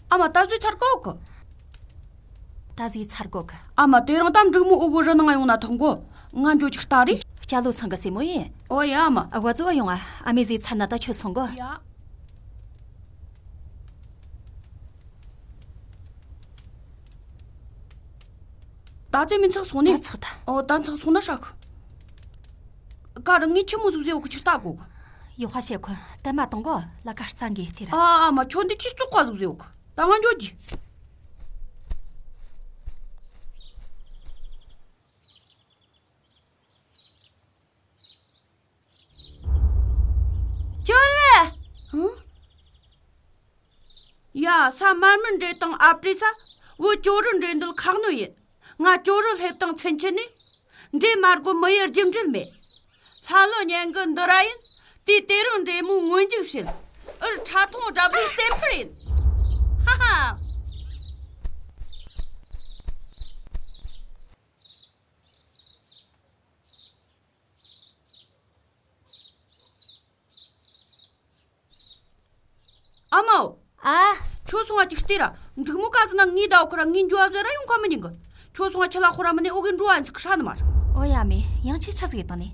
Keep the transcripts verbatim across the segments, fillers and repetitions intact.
ཨ་མ། ད་ཟོས་ཚར་གོ་གི། ད་ཟོས་ཚར་གོ་གི། ཨ་མ། དེ་རིང་ད་འབྲུག་མོ་འུ་གོ་རི་ནང་ཡོང་ན་ཐོང་གོ། ང་འགྱོ་ཅིག་ལྟ་རེ། སྐྱ་ལོ་ཚང་གི་སྲས་མོ་ཡིན། ཨོ་ཡ་ཨ་མ། ཨ་བ་ཙོ་བ་ཡོང་ཨ། ཨ་མས་ཟོས་ཚར་ན་ད་ཁྱོད་སོང་གོ། ཡ། ད་ཚེ་མི་ཚགས་སོང་ནས། ད་ཚགས་ད། ཨོ་ད་ཚགས་སོང་ན་ཧྲ་གི། ཀ་ར་ངས་ཆི་མོ་ཟིག་ཟེར་བ་གི་ཆི་ལྟ་གོ་གི། ཡོ་ཧ་བཤད་ཁོ་ད་མ་གཏོང་གོ། ལ་ཀ་རྩ་འགེ་ཐེ་ར། ཨ་ཨ་མ། ཁྱོད་འདི་ཆི་ཙོག་ག་ཟིག་ཟེར་བ་གི། ད་ང་འགྱོ་རྒྱུ། ཅོ་རི། ཧུང་། ཡ། ས་དམར་མོ་འདྲེ་དང་ཨ་བྲེ་ས། བུ་ཅོ་རི་འདྲེ་འདུལ་ཁག་ནོ་ཡིན། ང་ཅོ་རི་སླེབས་དང་ཚུན་ཆད་ནས། འདྲེ་མ་དགོས་མི་ཡི་རྒྱུ་འབྲས་མེད། ལྷ་ལོ་གཉན་གི་འདི་ར་ཡིན། དེ་དེ་རིང་འདྲེ་མོའི་སྔོན་འཇུག་བྱེད། ཨུར་ཁྲ་ཐུང་དགྲ་བོའི་རྟེན་འབུལ་ཡིན། ཧ་ཧ། ཨ་མའོ། ཨ། ཁྱོད་སོང་ང་ཅིག་ལྟོས་ར། འབྲུག་མོ་ག་ཟེར་ན་ངའི་ཟླ་བ་ཁོ་ར་ངའི་འགྱོ་བ་ཟེར་ར་ཡོང་ཁ་མི་ཉན་གི། ཁྱོད་སོང་ང་ཁྱི་ལ་ཁོ་ར་མི་ནས་འུ་གི་འགྲོ་བ་ཡིན་ཟིག་ཁྲ་ནི་མ་རེད། ཨོ་ཡ་མེ། ཡང་ཆེ་ཆ་ཟིག་ཡེ་བཏང་ནས།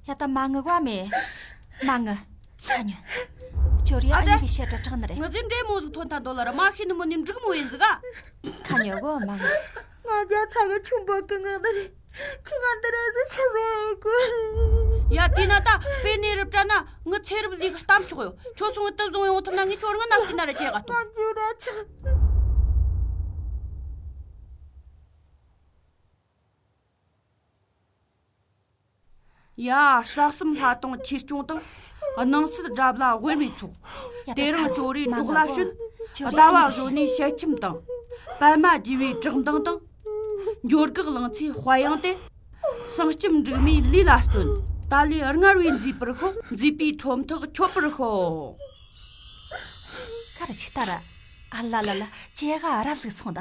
ཡ་ད་མ་ངུ་གོ་མེ། མ་ངུ། ཁ་ཉོན། ཅོ་རི་ཨ་ཨ་ནི་གི་བཤད་གྲྭ་དྲག་ནི་རེད། ང་ཚོའི་འདྲེ་མོ་ཟིག་ཐོན་ཐལ་འདོད་ལ་ར་མ་ཤེས་ནི་མོ་ནི་འབྲུག་མོ་ཡིན་ཟིག་ཨ། ཁ་ཉོན་གོ་མ་ངུ། ང་རྒྱ་ཚ་གི་ཆུང་པོ་གི་ངག་ནི་རེད། ཁྱི་ང་འདི་ར་ཟིག་ཆི་ཟིག་གོ། ཡ་དེས་ན་ད་དཔེ་ནས་རུབ་དྲ་ན་ངི་ཚེ་རབས་ལས་གི་གཏམ་ཆོག་ཡོད། ཁྱོད་ཚོ་ངི་དུབ་བཟུང་ཡོང་ཐུབ་ན་ངས་ཁྱོད་རང་ངི་ནག་ཐིག་ན་ར་བྱེད་ག་ཐོང་། ང་འཇུ་ར་ཆག་ཡ། རྩ་གསུམ་ལྷ་དང་ཆོས་སྐྱོང་དང་། སྣང་སྲིད་དགྲ་བླ་དབེན་པའི་ཚོགས། ཡ་དེ་རིང་ད་ཅོ་རིའི་མ་གྲོགས་ལ་ངུ་ཞོན། ཅོ་ཟླ་བ་རིའི་བཟོ་ནས་ཞལ་ཆེམས་དང་། པདྨ་རྒྱས་པའི་བྲག་མདངས་དང་། འགྱུར་འགག་ལང་ཚོའི་དཔལ་དབྱངས་ཏེ། སྲུང་སྐྱོབ་འབྲུག་མོའི་ལུས་ལ་བརྩོན། ད་ལས་སྔར་བས་མཛེས་པར་ཤོག་མཛེས་པའི་ཁྲོམ་ཐག་ཆོད་པར་ཤོག་ཁ་ར་ཆི་ལྟ་ར། ཨ་ལ་ལ་ལ། ཅེ་ག་རབ་ཟིག་སོང་ད།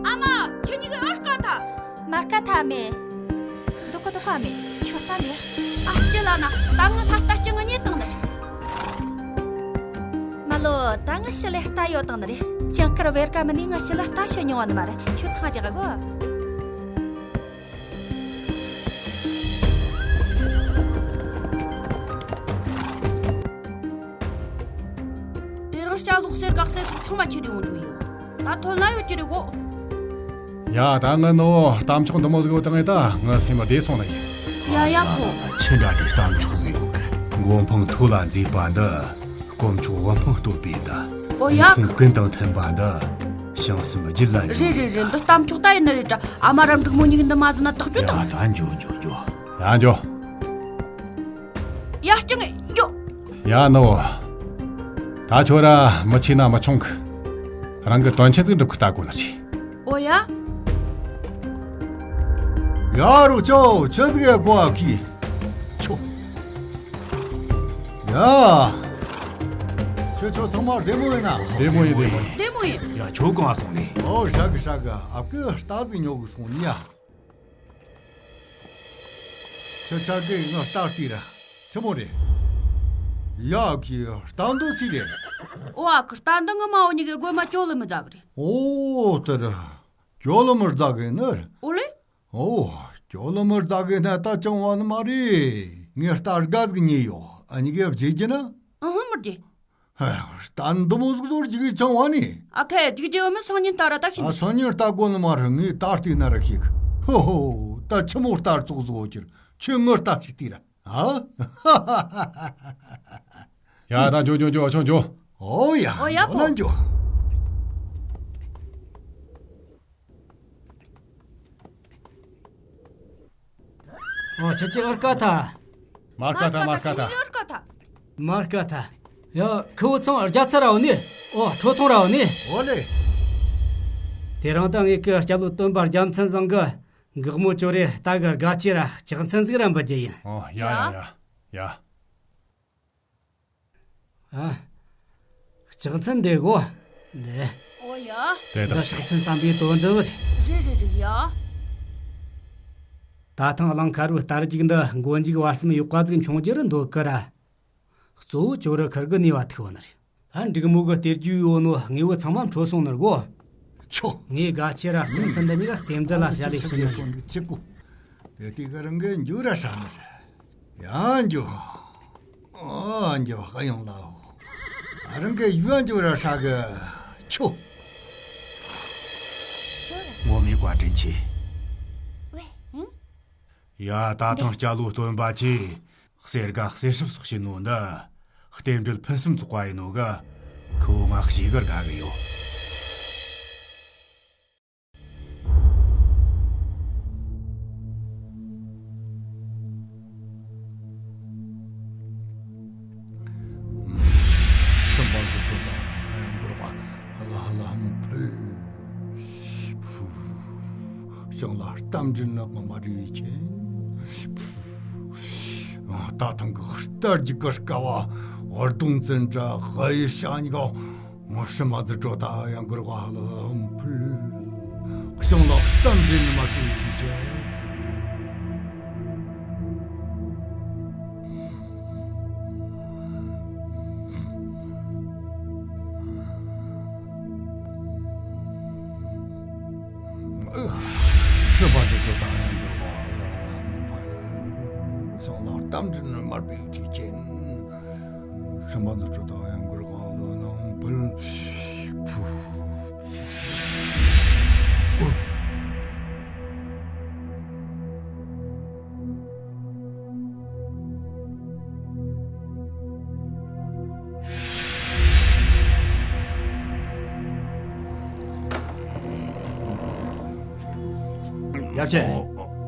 ཨ་མ། ཁྱེད་གཉིས་ཀྱིས་ཨར་དཀའ་ཐལ། མ་དཀའ་ཐལ་མེད། འདུག་གོ་འདུག་གོ་ཨ་མེ། ཁྱོད་ལྟ་ལས། ཨ་ཅི་ལ་ན་ད་ང་ལྷ་རྟ་སྐྱེ་ངོ་རྙེད་བཏང་ནི་རེད། མ་ལོ། ད་ང་ཞི་ལའི་རྟ་ཡོད་བཏང་ནི་རེད། ཅང་ཀར་བེར་ཀ་མི་ནི་ང་ཞི་ལ་རྟ་ཤོད་མྱོང་བ་ནི་མ་རེད། ཁྱོད་ཐང་རྒྱག་གོ། དེ་རིང་སྐྱ་ལོག་གསེར་ག་གསེར་ཚང་མ་ཁྱེར་ཡོང་རྒྱུ་ཡོད། ད་ཐོན་ལ་ཡོད་ཀྱི་རེད་གོ། ཡ་ད་ངི་ནོ་གཏམ་ཆོག་འདི་མོ་ཟིག་ཡོད་དང་ངི་ད་ངི་སེམས་བདེ་སོང་ནི་ཡིན། ཡ་ཡ་ཁོ། ཆི་འདྲ་འདྲའི་གཏམ་ཆོག་ཟིག་ཡོད་གི། མགོ་འཕང་མཐོ་ལ་མཛེས་པ་འདི། དཀོན་མཆོག་དབུ་འཕང་བསྟོད་པའི་འདི། ཨོ་ཡ། ལུས་ཕུང་ཀུན་དང་མཐུན་པ་འདི། བྱང་སེམས་རྒྱུད་ལ་འཇུག་རེད་རེད་རེད། འདི་གཏམ་ཆོག་ད་ཡིན་ནི་རེད་དྲ། ཨ་མ་ར་འབྲུག་མོ་གཉིས་ཀྱི་འདི་མ་ཟིན་ན་ཐག་གཅོད་ཡ་བཏང་ཟིག་ད་འགྱོ་འགྱོ་འགྱོ། ཡ་འགྱོ། ཡ་སྐྱིད་ངེ་འགྱོ། ཡ་ནོ། ད་ཁྱོད་ར་མི་ཆེ་ན་མི་ཆུང་གི། རང་གི་དོན་ཆེན་ཟིག་འགྲུབ་གི་ལྟ་དགོས་ནི་ཆེ། ཨོ་ཡ། ཡ་རུ་ཅོ་ཆི་ཟིག་གོ་ཨ་ཁི། ཆོ། ཡ། ཁྱོད་ཚོ་ཚང་མ་བདེ་མོ་ཡིན་ན། བདེ་མོ་ཡིན། བདེ་མོ་ཡིན། བདེ་མོ་ཡིན། ཡ། ཁྱོད་གང་ང་སོང་ནི། ཨོ། ཧྲ་གི་ཧྲ་གི། ཨ་ཁུ་རྟ་ཟིག་ཉོ་གི་སོང་ནི་ཡ། ཁྱོད་ཆ་གི་ང་རྟ་རྟི་ར་ཆི་མོ་རེད། ཡ། ཁི་རྟ་འདི་སི་རེད། ཨོ། ཨ་ཁུ་རྟ་འདི་ངི་མ་འོ་ཉི་གི་རྒོད་མ་ཅོ་ལི་མི་ཛ་གི་རེད། ཨོ། དེ་ར། ཅོ་ལི་མི་ཛ་གི་ནི། ཨོ་ལེ། ཨོ། ཅོ་ལི་མི་ཛ་གི་ན་ད་ཅང་བ་ནི་མ་རེད། ངས་རྟ་དགའ་ཟིག་ཉོས་ཡོད། ཨ་ཉི་གི་བརྗེད་རྒྱུ་ན། ཨ་ཧ། མི་རྒྱུ། ཧ། རྟ་འདི་མོ་ཟིག་དོར་རྒྱུ་གི་ཆང་བ་ནི། ཨ་ཁེ། རྒྱུག་རྒྱུ་མི་སང་ཉིན་ལྟ་ར་ད་ཤིན། ཨ། སང་ཉིན་ལྟ་དགོ་ནི་མ་རེད། ངས་ད་ལྟའི་ན་ར་ཤིག། ཧོ་ཧོ། ད་ཆི་མོ་རྟ་ཙོག་ཟིག་འོ་ཁྱེར། ཁྱོད་ངའི་རྟ་ཅིག་ལྟོས་ར། ཨ། ཡ། ད་འགྱོ་འགྱོ་འགྱོ། ཆོ་འགྱོ། ཨོ་ཡ། ཨོ་ཡ། འགྱོ་ན་འགྱོ། ཨོ། ཁྱེད་ཀྱིས་ཨར་ཀ་ཐ། མར་ཀ་ཐ། མར་ཀ་ཐ། ཁྱེད་ཀྱིས་ཨར་ཀ་ཐ། མར་ཀ་ཐ། ཡ། ཁུ་བོ་ཚང་རྒྱ་ཚ་ར་འོ་ནི། ཨོ། ཁྲོ་ཐུང་ར་འོ་ནི། ཨོ་ལེ། དེ་རིང་ད་ངེད་ཀྱི་སྐྱ་ལོ་སྟོན་པ་རྒྱལ་མཚན་བཟང་གི་འགག་མོ་ཅོ་རེ་རྟ་གི་དགའ་ཆས་ར་ལྕགས་ཚན་ཟིག་ར་འབུལ་རྒྱུ་ཡིན། ཨོ། ཡ་ཡ་ཡ་ཡ། ཨ། ལྕགས་ཚན་འདི་གོ། འདི། ཨོ་ཡ། དེ་ད། འདི་ལྕགས་ཚན་བསམ་པའི་དོན་འགྲུབ་རེད། རེད་རེད་རེད་ཡ། ད་ཐེངས་གླང་དཀར་བོའི་རྟ་རྒྱུག་འདི་མགོ་མཇུག་བར་གསུམ་ཡོག་ག་ཟིག་འཁྱོངས་རྒྱུ་རུ་འདོད་གི་ར། གཙོ་བོ་ཅོ་རི་ཁུར་གི་ནུས་པ་ཐུག་བ་ནི་རེད། ཨ། འབྲུག་མོ་གི་གཏེར་རྒྱུའི་ཡོད་ནོ་དངོས་པོ་ཚང་མ་འཕྲོད་སོང་ནི་རེད་གོ། ཆོ། ངའི་དགའ་ཆས་ར་ལྕགས་ཚན་འདི་གཉིས་ཀ་རྟེན་འབྲེལ་ལ་བཞག་ལས་ཕྱིན་ནི་ཡིན། ཆི་གོ། དེ་དུས་ཀ་རང་གི་འགྱུར་ར་ཧྲ་ནི་རེད། ཡང་འགྱོ། ཨ་འགྱོ་ཧ་ཡང་ལའོ། རང་གི་ཡུལ་འགྱོ་ར་ཧྲ་གི། ཆོ། ངོ་མའི་བཀའ་དྲིན་ཆེ། ཡ། ད་ཐེངས་སྐྱ་ལོ་སྟོན་པ་ཆེ་གསེར་དགའ་གསེར་ཧྲབ་སོགས་བྱིན་ནོ་འདི་རྟེན་འབྲེལ་ཕུན་སུམ་ཚོགས་པ་ཡིན་ནོ་གི་ཁོ་ང་ཞེ་གི་དགའ་གི་ཡོད། སེམས་པ་འཛུགས་སྐྲུན་དང་ཡང་འགུལ་བ་ཧ་ལ་ཧ་ལམ་ཕུལ། ཕུ། ཞིང་ལ་གཏམ་འདྲི་ནག་མ་རེ་ཆེན། ད་ཐང་གི་རྟ་རྒྱུག་གི་དཀའ་བ་ཨར་དུང་བཙན་དྲ་ཧ་ཡི་ཤ་ཉི་ག་ངོ་ཤི་མ་ཛི་ཀྲོ་ད་ཡང་གུར་བ་ལ་ཕུལ། ཤིང་ལ་གཏམ་འདྲི་ནི་མ་དེ་ཅི་ཆེ། ཤི་བ་དེ་ཚོ་དང་ཡང་འདུག་ག་སོང་ལ་གཏམ་འདྲི་ནི་མར་པའི་ཚིག་ཆེན། ཤི་བ་དེ་ཚོ་དང་ཡང་འགུལ་གང་ལོ་ནང་བུལ། ཕུ། ཡབ་ཆེན།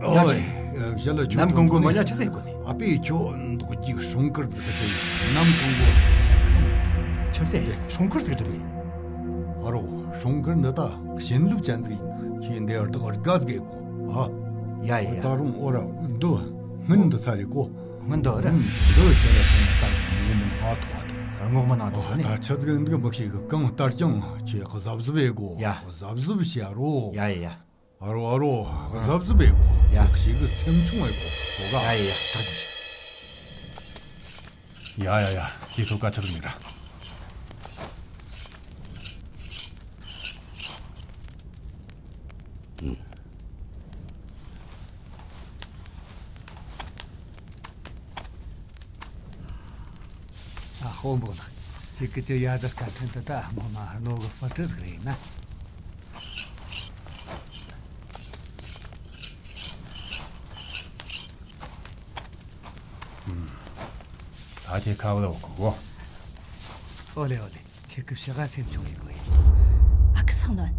ཨོ། ཡབ་ཆེན། ཨོ། ཞལ་ལག་ཆོས་ནམ་གང་གོ་མ་ཉ་ཆི་ཟེར་གོ་ནི། ཨ་ཕས་ཁྱོད་འདུག་རྒྱུག་སྲུང་སྐུར་འདུག་ཆེ་ནམ་གང་གོ་ཆི་ཟེར་སྲུང་སྐུར་ཟེར་འདུག་རེད། ཨ་རོ། སྲུང་སྐུར་འདི་ད་བྱིན་རླབས་ཅན་ཟིག་ཡིན། ཁྱེད་འདི་ཨར་དག་དགའ་ཟིག་གོ། ཨ། ཡ་ཡ་ཡ། ད་རུང་ཨོ་ར་འདུ། སྔོན་འདི་ཚ་རེད་གོ། སྔོན་འདི་རེད། འདི་ཁྱེད་ར་སོང་ལྟ་ངོ་མི་ནང་ཨ་ཐོག་ཨ་ཐོག་རང་ངོ་མ་ནང་ཐོག་ནི། ད་ཆ་ཟིག་འདི་མི་ཤེས་གི། གང་ལྟར་ཀྱང་ཁྱེད་གཟབ་གཟབ་ཡེ་གོ། ཡ། གཟབ་གཟབ་བྱེད་རོ། ཡ་ཡ་ཡ། ཨ་རོ་ཨ་རོ། གཟབ་གཟབ་ཡེ་གོ། ཡ། ཞིག་གི་སེམས་ཆུང་ཡེ་གོ། གོ་ག་ཡ་ཡ་ཡ། ཐག་ཆོད། ཡ་ཡ་ཡ། ཁྱེད་ཚོ་དཀའ་ཆག་མི་ར། ཨ། དཔོན་པོ་ལགས། ཁྱེད་ཀྱི་ཡ་ད་སྐད་འཕྲིན་དེ་ད་ངོ་མ་རྣོ་གི་ཧྥ་ཀྲི་ཟིག་རེད་ན། ད་ཁྱེད་ཁ་བ་ལ་འོ་གོ་གོ། ཨོ་ལེ་ཨོ་ལེ། ཁྱེད་ཀྱི་ཕྱི་ག་སེམས་ཆུང་ཡིན་གོ་ཡིན། ཨ་ཁུ་སང་ལོན།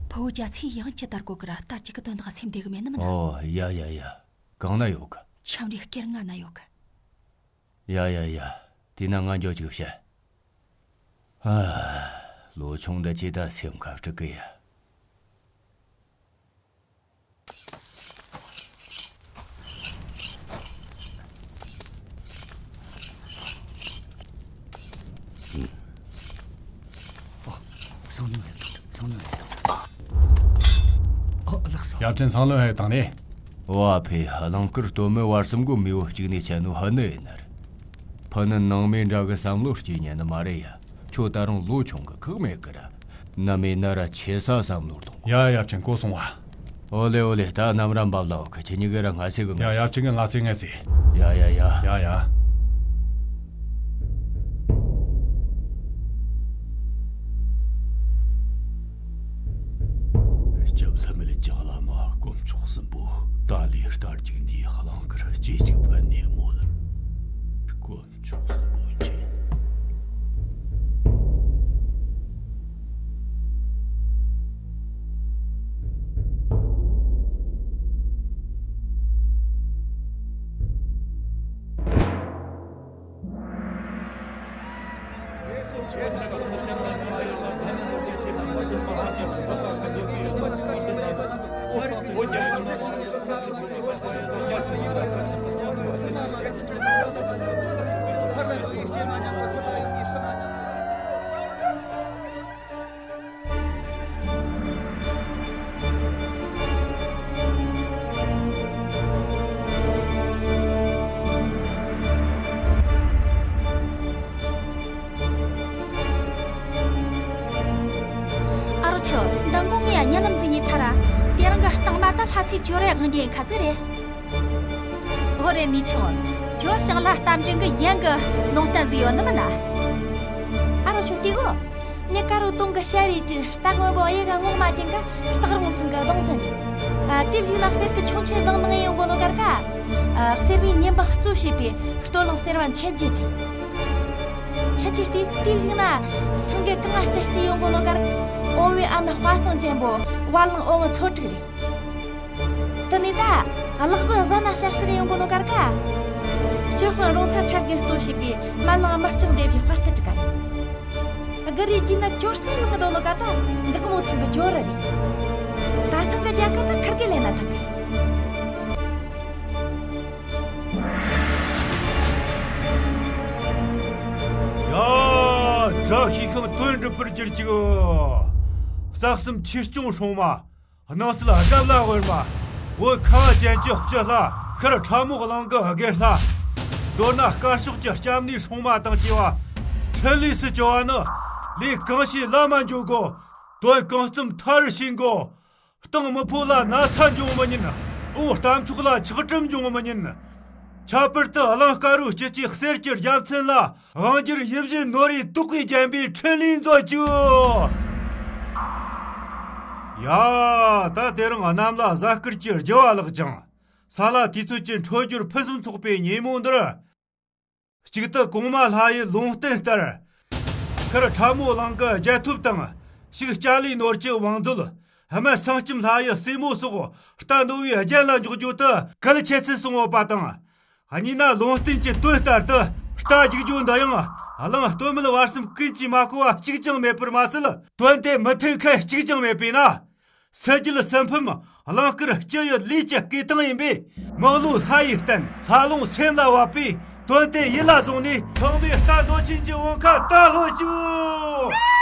ཕུ་བོ་རྒྱ་ཚའི་ཡང་ཁྱི་དར་གོ་གི་ར་ལྟ་ཅིག་གི་དོན་དག་སེམས་བདེ་གི་མེད་ནི་མིན་ན། ཨོ་ཡ་ཡ་ཡ། གང་ན་ཡོད་གི། ཁྱམས་རའི་སྐེར་ལྔ་ན་ཡོད་གི། ཡ་ཡ་ཡ། དེས་ན་ང་འགྱོ་ཅིག་བཤད། ཨ། ལོ་ཆུང་འདི་ཅི་ད་སེམས་ཁ་དཀྲུག་གི་ཡ། ཡབ་ཆེན་སང་ལོ་ཧེ་དང་ནི། ཨོ་ཨ་ཕེ། གླིང་དཀར་སྟོད་སྨད་བར་གསུམ་གོ་མི་བོ་གཅིག་ནས་ཆད་ནོ་ཧ་ནི་ཡིན་ནར། ཕུ་ནི་ནང་མི་འདྲ་གི་བསམ་བློ་སྐྱེ་ཉན་ནི་མ་རེད་ཡ། ཁྱོད་ད་རུང་ལོ་ཆུང་གི་ཁག་མེད་གི་ར། ནམ་ཡིན་ན་ར་ཆེ་ས་བསམ་བློ་གཏོང་། ཡ། ཡབ་ཆེན་གོ་སོང་བ། ཨོ་ལེ་ཨོ་ལེ། ད་ནམ་ར་འབབ་ལ་འོ་གི། ཁྱེད་གཉིས་ཀ་ར་ང་སེ་གི། ཡ། ཡབ་ཆེན་གི་ང་སེ་ངས་སེ། ཡ་ཡ་ཡ། ཡ་ཡ། སྐྱབས་ལྷ་མི་ལ་ཅག་བླ་མ་དཀོན་མཆོག་གསུམ་པོ། ད་ལོའི་རྟ་རྒྱུག་འདིའི་གླིང་དཀར་ཇེ་གཅིག་ཕན་ནས་མོ་ལ། དཀོན་མཆོག་གསུམ་པོ་མཁྱེན། ཨ་རོ་ཆོ། མདང་དགོང་ངས་གཉའ་ལམ་ཟིག་ཉོས་ཐལ་ར། དེ་རིང་གི་རྟིང་མ་ད་ལྷ་སའི་ཇོ་རེ་དབང་རྒྱལ་ཡིན་ཁ་ཟིག་རེད། ཨོ་རེད། ནུས་ཆུང་། ཁྱོད་ཞིང་ལྷ་རྟ་མགྲིན་གི་ཡན་གི་ལུང་བསྟན་ཟིག་ཡོད་ནི་མིན་ན། ཨ་རོ་ཆོ་ལྟོས་གོ། ངས་དཀར་རོ་དུང་གི་ཞལ་རས་ཀྱི་རྟ་སྔོན་པོ་གཡས་ག་ངོ་མ་ཅན་ག་སྟག་རོང་ཚང་གི་གདོང་ཚན་རེད། ཨ། དེ་བཞིན་ན་གསེར་གི་ཆུང་ཆུང་ལྡང་ལྡང་ཡོང་གོ་ནོ་གར་ག་ཨ། གསེར་བའི་ཉིན་འབག་གཙོ་བྱས་པའི་སྟོད་ལུང་གསེར་བ་མཆེད་བརྒྱད་ཅན། ཆ་ཅི་སྟེ་དེ་བཞིན་ན་སེང་གེ་གང་ང་རྩེ་རྩེ་ཡོང་གོ་ནོ་གར་ཨོ་བའི་ཨ་ན་དཔའ་སངས་ཅན་པོ་བ་ལང་ཨོ་ངི་ཚོ་དྲུག་རེད། དེ་ནས་ད་གླག་གི་གཟའ་ན་ཤར་ཤར་ཡོང་གོ་ནོ་གར་ག་ལྕགས་ཁང་རོང་ཚ་ཆར་རྒན་གཙོ་བྱས་པའི་མ་ལང་དམར་སྐྱོང་སྡེ་བཞི་དཔའ་རྟུལ་དྲུག་ག་རེད། དགུ་རེ་བརྒྱུད་ན་ཇོར་སེ་ལང་གི་དོ་ནོ་ག་ད་འགག་མོ་ཚང་གི་ཇོ་ར་རེད། ད་ཐང་གི་རྒྱལ་ཁབ་ད་ཁར་གི་ལེན་ན་ཐང་གི། ཡ། བཀྲ་ཤིས་ཤིང་དོན་འགྲུབ་པར་གྱུར་ཅིག། རྩ་གསུམ་ཆོས་སྐྱོང་སྲུང་མ། སྣང་སྲིད་རྒྱབ་ལ་འོར་མ། བོད་ཁ་བ་ཅན་གྱི་སྤྱི་ལྷ། ཤར་ཁྲ་མོ་གླིང་གི་དགེ་ལྷ། མདོར་ན་དཀར་ཕྱོགས་ཀྱི་སྐྱབས་གནས་སྲུང་མ་དང་བཅས་པ། འཕྲིན་ལས་སུ་བཅོལ་བ་ནི། ལས་གང་བྱས་ལམ་མ་འགྱོ་དགོ། དོན་གང་བརྩམས་མཐའ་རུ་ཕྱིན་དགོ། གཏིང་མི་ཕོ་ལ་ན་ཚ་འབྱུང་མི་ཉན། དབུང་རྟ་མཆོག་ལ་ཆག་གྲུམ་འབྱུང་མི་ཉན། ཁྱད་པར་དུ་གླིང་དཀར་རོ་སྐྱིད་ཀྱི་གསེར་གྱི་རྒྱལ་མཚན་ལ་དབང་སྒྱུར་ཡིད་བཞིན་ནོར་བུའི་དུག་གིས་བརྒྱན་པའི་འཕྲིན་ལས་མཛོད་ཅིག། ཡ། ད་དེ་རིང་གནམ་ལ་གཟའ་སྐར་གྱི་རྒྱུ་བ་ལགས་ཀྱང་། ས་ལ་དུས་ཚོད་ཀྱི་འཕྲོད་སྦྱོར་ཕུན་སུམ་ཚོགས་པའི་ཉིན་མོ་འདིར། གཅིག་ཏུ་གོང་མ་ལྷ་ཡི་ལུང་བསྟན་ལྟར། ཤར་ཁྲ་མོ་གླིང་གི་རྒྱལ་ཐོབ་དང་། ཕྱུགས་སྐྱ་ལེ་ནོར་གྱི་བང་མཛོད། སྨད་སེང་ལྕམ་ལྷ་ཡི་སྲས་མོ་སོགས་རྟ་ནོར་བུའི་རྒྱན་ལ་འཇོག་རྒྱུ་དེ་གལ་ཆེ་ཚུལ་གསུངས་ཡོད་པ་དང་། གཉིས་ན་ལུང་བསྟན་གྱི་དོན་ལྟར་དུ་རྟ་རྒྱུག་རྒྱུ་འདི་ཡང་གླིང་སྟོད་སྨད་བར་གསུམ་ཀུན་གྱིས་མ་གོ་བ་གཅིག་ཀྱང་མེད་པར་མ་ཟད། དོན་དེ་མི་མཐུན་མཁན་གཅིག་ཀྱང་མེད་པས་ན། སེལ་རྒྱུ་སེམས་ཕམ་གླིང་དཀར་སྤྱི་ཡི་ལས་ཀྱི་བསྐོས་ཐང་ཡིན་པས། མི་བློ་ལྷ་ཡིས་བསྟན། ལྷ་ལུང་སེམས་ལ་བབས་པས། དོན་དེ་ཡིད་ལ་བཟུང་ནས་ཚང་མས་རྟ་འདོད་ཆེན་གྱི་བང་ཁ་བཏང་ལྷོད་ཅིག།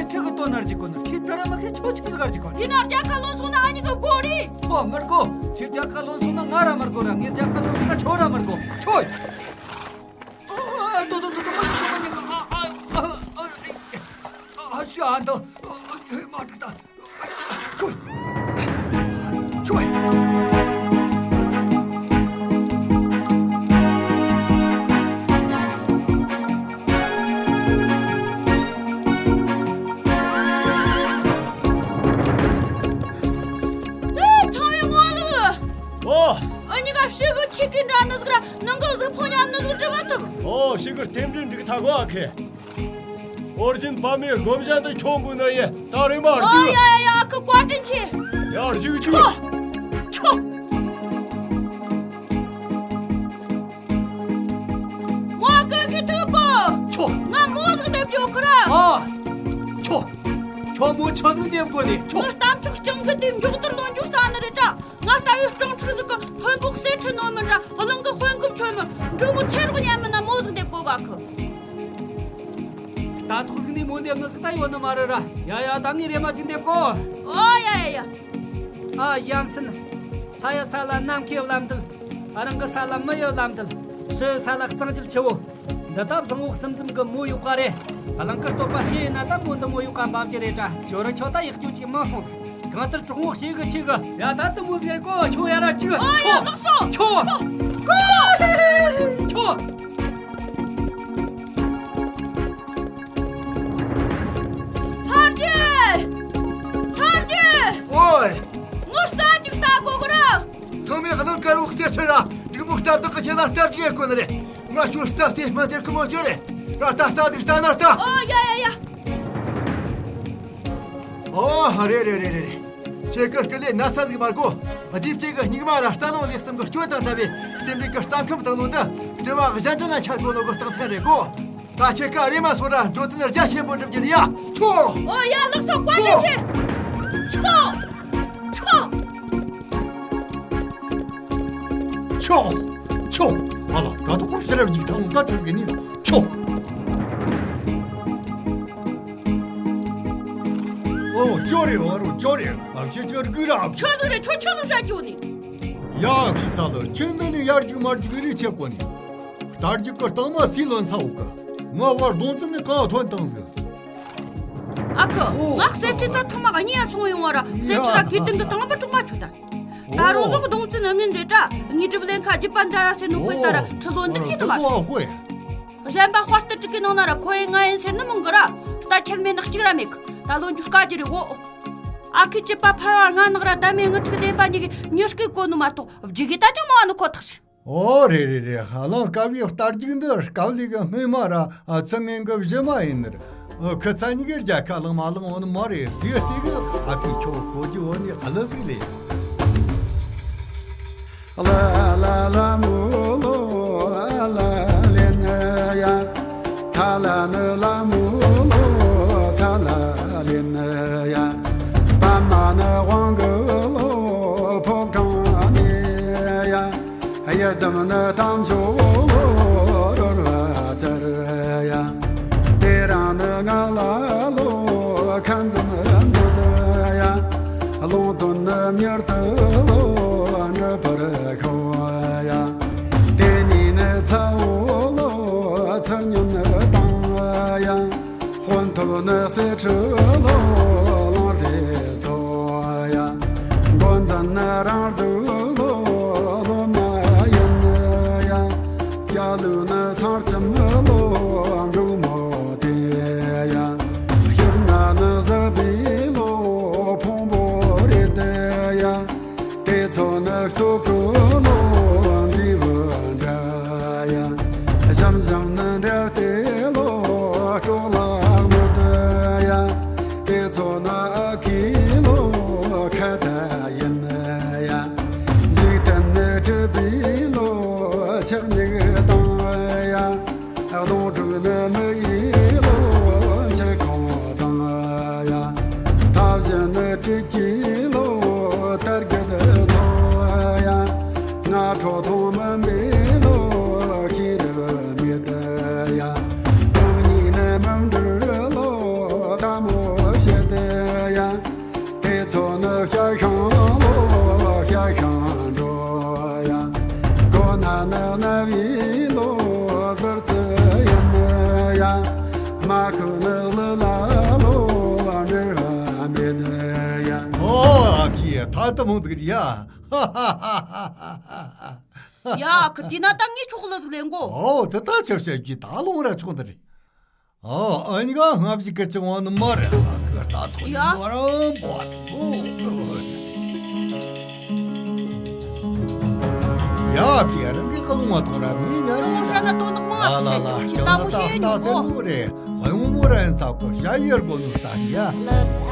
ཁྱི་གི་དོན་ནར་གྱི་གོ་ནོ། ཁྱི་དེ་ར་མ་ཁྱི་ཆོ་ཆི་ཟིག་གར་གྱི་གོ་ནི། ཡིན་ན་རྒྱལ་ཁ་ལོན་སོང་ན་ཨ་ཉི་གི་གོ་རེད། ཁོ་མར་གོ། ཁྱི་རྒྱལ་ཁ་ལོན་སོང་ན་ང་ར་མར་གོ་ར། ངའི་རྒྱལ་ཁ་ལོན་སོང་ན་ཁྱོ་ར་མར་གོ། ཁྱོ། ཨ་ཏོ་ཏོ་ཏོ་ཏོ། མ་ཉི་གི་མ་ཉི་གི། ཨ་ཨ་ཨ་ཨ་ཨ་ཤ་ཨ་ཏོ། ཨ་ཨ་མ་ཏི་ཏ། ཁྱོ། ཁྱོ། ཨེ། ཚང་བའི་ངོ་ལོག་ཨོ། ཨ་ཉི་ག་ཕྱི་གི་ཆི་གི་འདྲ་ནི་ཟིག་ར། ནང་གི་གཟུགས་ཕོ་ཉམས་ནི་ཟིག་འབྲི་མ་ཐུབ། ཨོ། ཕྱི་གི་རྟེན་འབྲེལ་འགྲིག་ཐག་གོ་ཨ་ཁེ། ཨོ་རྒྱན་བ་མོའི་སྒོམ་བྱ་འདི་ཁྱོད་འབུལ་ནི་ཡིན། ད་རེམ་མ་ཨོ་རྒྱུགས། ཡ་ཡ་ཡ། ཁི་བཀའ་དྲིན་ཆེ། ཡ་རྒྱུགས་རྒྱུགས། ཆོ། ཆོ། མོ་གི་ཁི་ཐུ་པོ། ཆོ། ང་མོ་ཟིག་འདེབས་ཡོད་ཁི་ར། ཨ། ཆོ། ཁྱོད་མོ་ཆོ་ཟིག་འདེབས་དགོས་ནི། ཆོ། ངའི་གཏམ་ཕྱོགས་སྤྱང་ཀི་དེ་མགྱོགས་དར་ལོན་རྒྱུ་ས་ནི་རེད་དྲ། ང་ལྟ་བུའི་སྤྲང་ཕྲུག་ཟིག་གི་ཕུན་ཕོག་གསེར་ཁྲི་ནོར་མི་འདྲ། གླིང་གི་དཔོན་སྐུ་མཆོད་མི་འབྲུག་མོ་ཚེ་རོགས་ཉན་མིན་ན་མོ་ཟིག་འདེབས་དགོས་ག་ཁི། རྟ་ཐོག་ཟིག་ནས་མོ་འདེབས་ནི་ཟིག་ད་ཡོད་ནི་མ་རེད་ར། ཡ་ཡ། ད་ངས་རེམ་མ་ཅིག་འདེབས་གོ། ཨོ་ཡ་ཡ་ཡ། ཨ། ཡ་མཚན། ལྷ་ཡི་ས་ལ་ནམ་མཁའི་བླ་མདུད། རང་གི་ས་ལ་མི་ཡི་བླ་མདུད། ཕྱི་ཡི་ས་ལ་གཙང་རྒྱལ་ཆུ་བོ། འདི་ལྟ་བཟང་བོ་གསུམ་འཛོམས་གི་མོ་ཡོད་ག་རེད། གླིང་གི་སྟོད་པ་སྐྱེས་ཡིན་ན་ད་མོ་འདི་མོ་ཡོད་ག་འབབ་རྒྱུ་རེད་དྲ། ཇོ་རུ་ཁྱོད་ད་ཡག་རྒྱུ་ཅིག་མང་སོང་ཟིག་གང་ལྟར་གྲོགས་མོ་བྱེད་གི་ཆེ་གི། ཡ། ད་དུ་མོ་ཟེར་གོ། ཁྱོད་ཡ་ར་ཅི། ཨོ་ཡ། ཁྱོད། ལགས་སོ། ཁྱོད། ཁྱོད། ཁྱོད། ལྷ་རྒྱལ། ལྷ་རྒྱལ། ཨོའི། ངོ་ལྟ་ཅིག་ལྟ་དགོས་གི་ར། ཚང་མས་གླིང་དཀར་པོ་གསེར་ཁྲི་ར། འབྲུག་མོ་སྟབས་བདེ་གི་ཆེད་ལ་ལྟ་ཅིག་ཡེད་དགོས་ནི་རེད། ང་ཁྱོད་སྟབས་བདེ་མི་བདེ་གི་མོ་ཅི་རེད། ད་ལྟ་ལྟ་ཅིག་ལྟ་ན་ལྟ། ཨོ་ཡ་ཡ་ཡ། ཨོ། རེད་རེད་རེད་རེད། ཁྱེད་ཀྱི་སྐུ་ལས་ན་ཚ་ཟིག་མ་དགོས། ལྡེབས་ཅིག་གི་སྙིགས་མ་ར་རྟ་ལོང་ལེགས་གསུམ་གྱི་སྐྱོན་དང་བྲལ་བའི་རྟེན་འབྲེལ་གྱི་རྩ་ཁམས་དང་ལོ་འདི་དྲི་བ་གཞན་དོན་ལ་འཆར་དགོས་ནོ་གི་རྟགས་མཚན་རེད་གོ། ད་ཁྱེད་ཀ་རེམ་མ་སོང་ར་འགྲོ་དོན་རྒྱ་ཆེན་པོ་འགྲུབ་རྒྱུ་ཡིན་ཡ། ཆོ། ཨོ་ཡ། ལགས་སོ། བཀའ་དྲིན་ཆེ། ཆོ། ཆོ། ཆོ། ཆོ། ཨ་ལ། ཀ་ཏོ་ཀོ་ཤ་རབ་ཡིག་ཐང་ཀ་ཚིག་གི་ནི་ཆོ། ཨོ། ཅོ་རེ་བ་རོ་ཅོ་རེ། ཨ་ཁྱེད་ཅོ་རེ་གི་ར། ཆོ་ཟིག་རེད། ཆོ་ཆོ་ཟིག་བྱ་རྒྱུ་ནི། ཡ་ཁྱི་ཚ་ལོ། ཁྱེད་འདི་ནི་ཡར་རྒྱུག་མར་རྒྱུག་རེ་ཆེ་གོ་ནི། རྟ་རྒྱུག་གི་རྟིང་མ་སུས་ལོན་ཚར་འོ་གི། ང་བར་གདོང་བཙན་ནི་གང་ཐོན་བཏང་ཟིག་ཨ་ཁུ། ཨོ། ང་གསེར་ཁྲི་རྩ་ཐོག་མ་གཉིས་ཡ་སོང་ཡོང་བ་ར། གསེར་ཁྲི་ར་གི་སྟེང་གི་དང་པོ་གྲོགས་མ་ཆུ་ད། ད་རུང་ཟོག་གདོང་བཙན་ནི་ངན་རེད་དྲ། ངའི་སྒྲུབ་ལེན་ཁ་རྒྱུད་པ་འདྲ་ར་ཟེར་ནོ་དཔེ་ལྟ་ར་ཁྲི་ལོ་འདི་གི་ནི་མ་རེད། གཞན་པ་དཔའ་རྟུལ་དྲུག་གི་ནང་ན་ར་ཁོ་ཡི་ང་ཡིན་ཟེར་ནི་མང་གི་ར། རྟ་ཁྱེར་མེད་ནི་གཅིག་ར་མེད་གི། ད་ལོ་འཇུ་དཀའ་རྒྱུ་རེད་འོ། ཨ་ཁུའི་སྐྱེས་པ་ཕལ་བ་ང་ནག་ར་ད་མེད་ངི་ཆིག་བདེན་པ་གཉིས་ཀྱི་མྱུར་སྐད་གོ་ནོ་མ་གཏོགས་བརྗེད་གི་ད་ཅང་མ་བ་ནི་ཁོ་ཐག་ཞིག་ཨོ་རེད་རེད་རེད། ཧ་ལམ་སྐབས་ཡོད་རྟ་རྒྱུག་འདི་སྐབས་ལས་གི་སྨོས་མ་ར་ཨ་ཚུ་ངན་གི་བཞི་མ་ཡིན་ནི་རེད། ཨ་ཁུ་ཚ་གཉིས་ཀའི་རྒྱལ་ཁ་ལང་མ་ལང་འོ་ནི་མ་རེད། དེ་ལྟས་གི་ཨ་ཁུའི་ཁྱོ་གོ་རྒྱུ་འོ་ནི་ཨ་ལི་ཟིག་ལས། ལ་ལ་ལ་མོ་ལོ་ལ་ལེ་ནི་ཡ། ཐ་ལ་ནི་ལ་མོ་ལོ་ཐ་ལ་ལེ་ནི་ཡ། པ་མ་ནི་དབང་གི་ལོ་ཕོ་བྲང་ནི་ཡ། གཡུ་ལྡུམ་ནི་དམ་ཆོས་ལོ་རོལ་བ་ཙར་ཡ། དེ་རིང་ནི་ང་ལ་ལོ་ཁ་འཛིན་འདོད་ཡ། ལུང་སྟོན་ནི་མྱུར་དུ་ལོ་འགྲུབ་པར་ཤོག་ཡ། དེ་ནས་ནི་ཚ་བོ་ལོ་ཚུར་ཉོན་དང་ཡ། དཔོན་ཐུབ་ནི་གསེར་ཁྲི་ལོ་ལོང་དེ་ཚོ་ཡ། འགོ་འཛིན་ནི་རང་སྡུག་ལོ་ལོ་མ་ཡིན་ཡ། སྐྱ་ལུག་ནི་སར་ཅམ་ལོ་འབྲུག་མོ་དེ་ཡ། ཞིབ་ན་ནི་ཟག་པའི་ལོ་ཕུང་པོ་རེད་ཡ། དེ་ཚོ་ནི་སྟོད་གི་ལོ་འབྲས་བུ་འདྲ་ཡ། ཞིམ་ཞིམ་ནི་འདྲ་སྟེ་ལོ་སྲོག་ལ་མི་ལྟོས་ཡ། དེ་ཚོ་ནི་ཨ་ཁུའི་ལོ་ཁ་ཏ་ཡིན་ཡ། འཇིག་རྟེན་ནི་གྲུབ་པའི་ལོ་ཆག་འཇིག་དང་ཡ། གདོང་དྲུག་ནི་མི་ཡི་ལོ་འཆི་ཁོང་དང་ཡ། མཐའ་བཞི་ནི་དྲུག་གི་ལོ་དར་གྱི་ཚོ་ཡ། ཤ་ཤང་ལོ་ཤ་ཤང་འགྲོ་ཡ། གོ་ན་ན་ན་བི་ལོ་བར་ཙི་ཡིན་ཡ། མ་ཁུ་ནག་ལི་ལ་ལོ་འདྲི་ར་མེད་ཡ། ཨོ་ཨ་ཕྱི་ད་ད་མོ་ཟིག་ཡ། ཧ་ཧ་ཧ་ཧ་ཧ། ཡ་ཁི་དེ་ན་ད་ངས་ཆོག་ལ་ཟིག་ལེན་གོ། ཨོ་དེ་ད་ཆབ་ཆབ་ཀྱི་ད་ལོང་ར་ཆོག་འདི་རེད། ཨོ་ཨ་ནི་ག་ང་བཞི་ཀ་ཅི་བ་ནི་མ་རེད། ཨ་ཁི་ད་ཐོ་ཡ། ནི་མ་རང་བ་ཐོ། ཡ་ཕི་ཡ་རང་གི་ཀ་ལོང་བ་ཐོ་ར་མི་ཉ་ར། ལོང་ཤ་ན་ཏོ་ནག་མ་ལ་ལ་ཚེ་ལ་ཅོག་ཅི་ལྟ་མོ་ཤེས་ཡོད་ཉོ་གོ། རེད། ཧོན་མོ་ར་ཡིན་ས་ཁོ་ཤ་ཡེར་གོ་ནུ་ལྟ་ཡ། ད་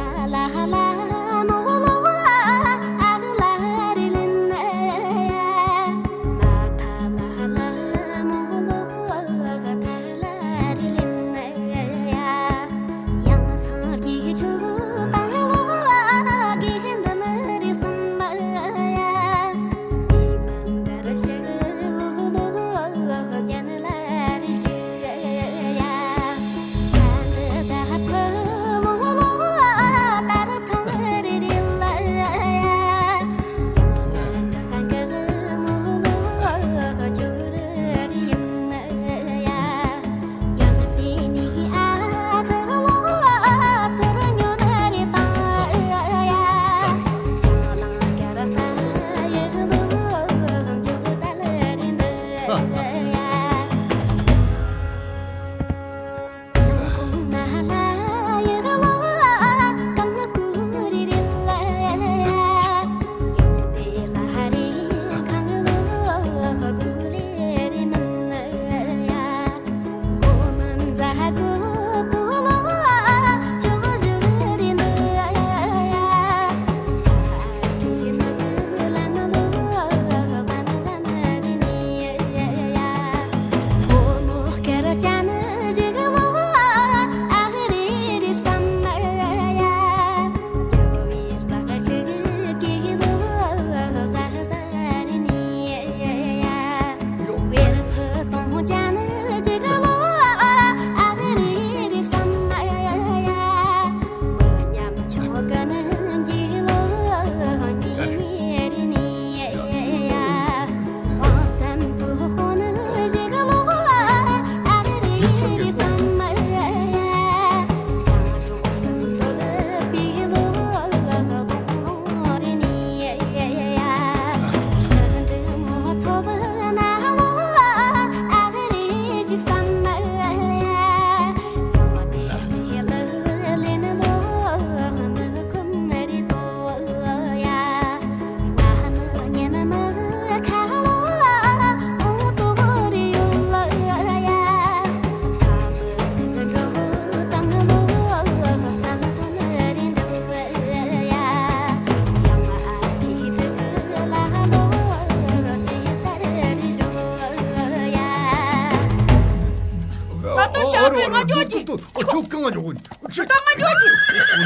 ལྟ་ཞག་པོའི་ང་ཅོག་ཅིག་ཨོ་ཁྱོད་གང་ང་ཅོག་གོ་ནི། ཁྱོད་ད་ང་ཅོག་ཅིག་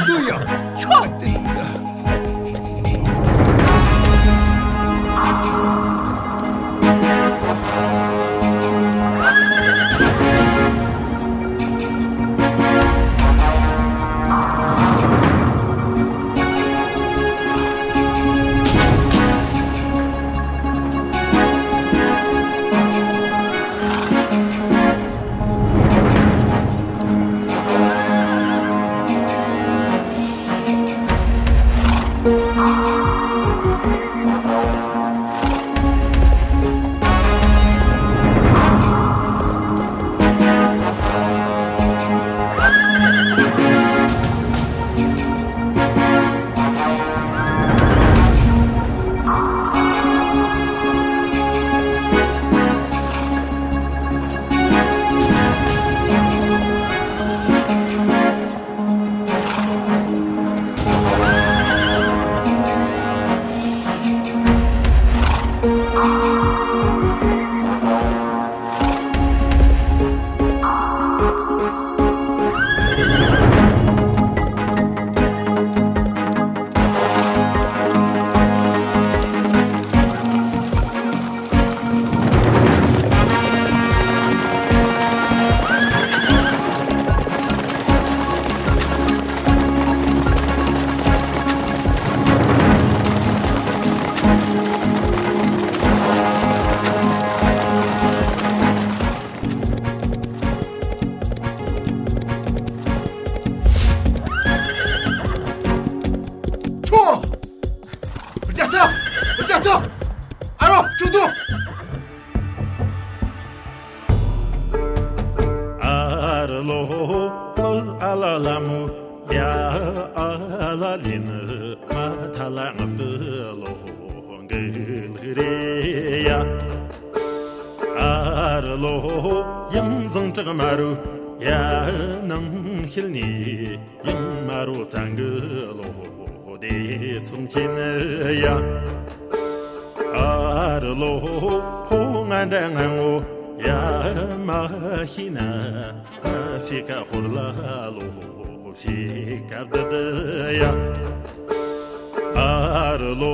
འདུག་ཡ། ཁྱོད། ལ་ངག་ཏུ་ལོ་འགུལ་རེ་ཡ། ཨ་རུ་ལོ་ཡང་བཟང་དྲག་མ་རུ་ཡ། ནང་ཤེལ་ནས་ཡང་མ་རུ་བཙན་གི་ལོ་དེ་ཚོང་ཁྱེད་ཡ། ཨ་རུ་ལོ་ཕོ་ང་འདྲ་ང་ངོ་ཡ་མ་ཤེས་ན། ཕྱེད་ཀ་ཧོར་ལ་ལོ་ཕྱེད་ཀ་བདུད་ཡ། ཨ་རུ་ལོ་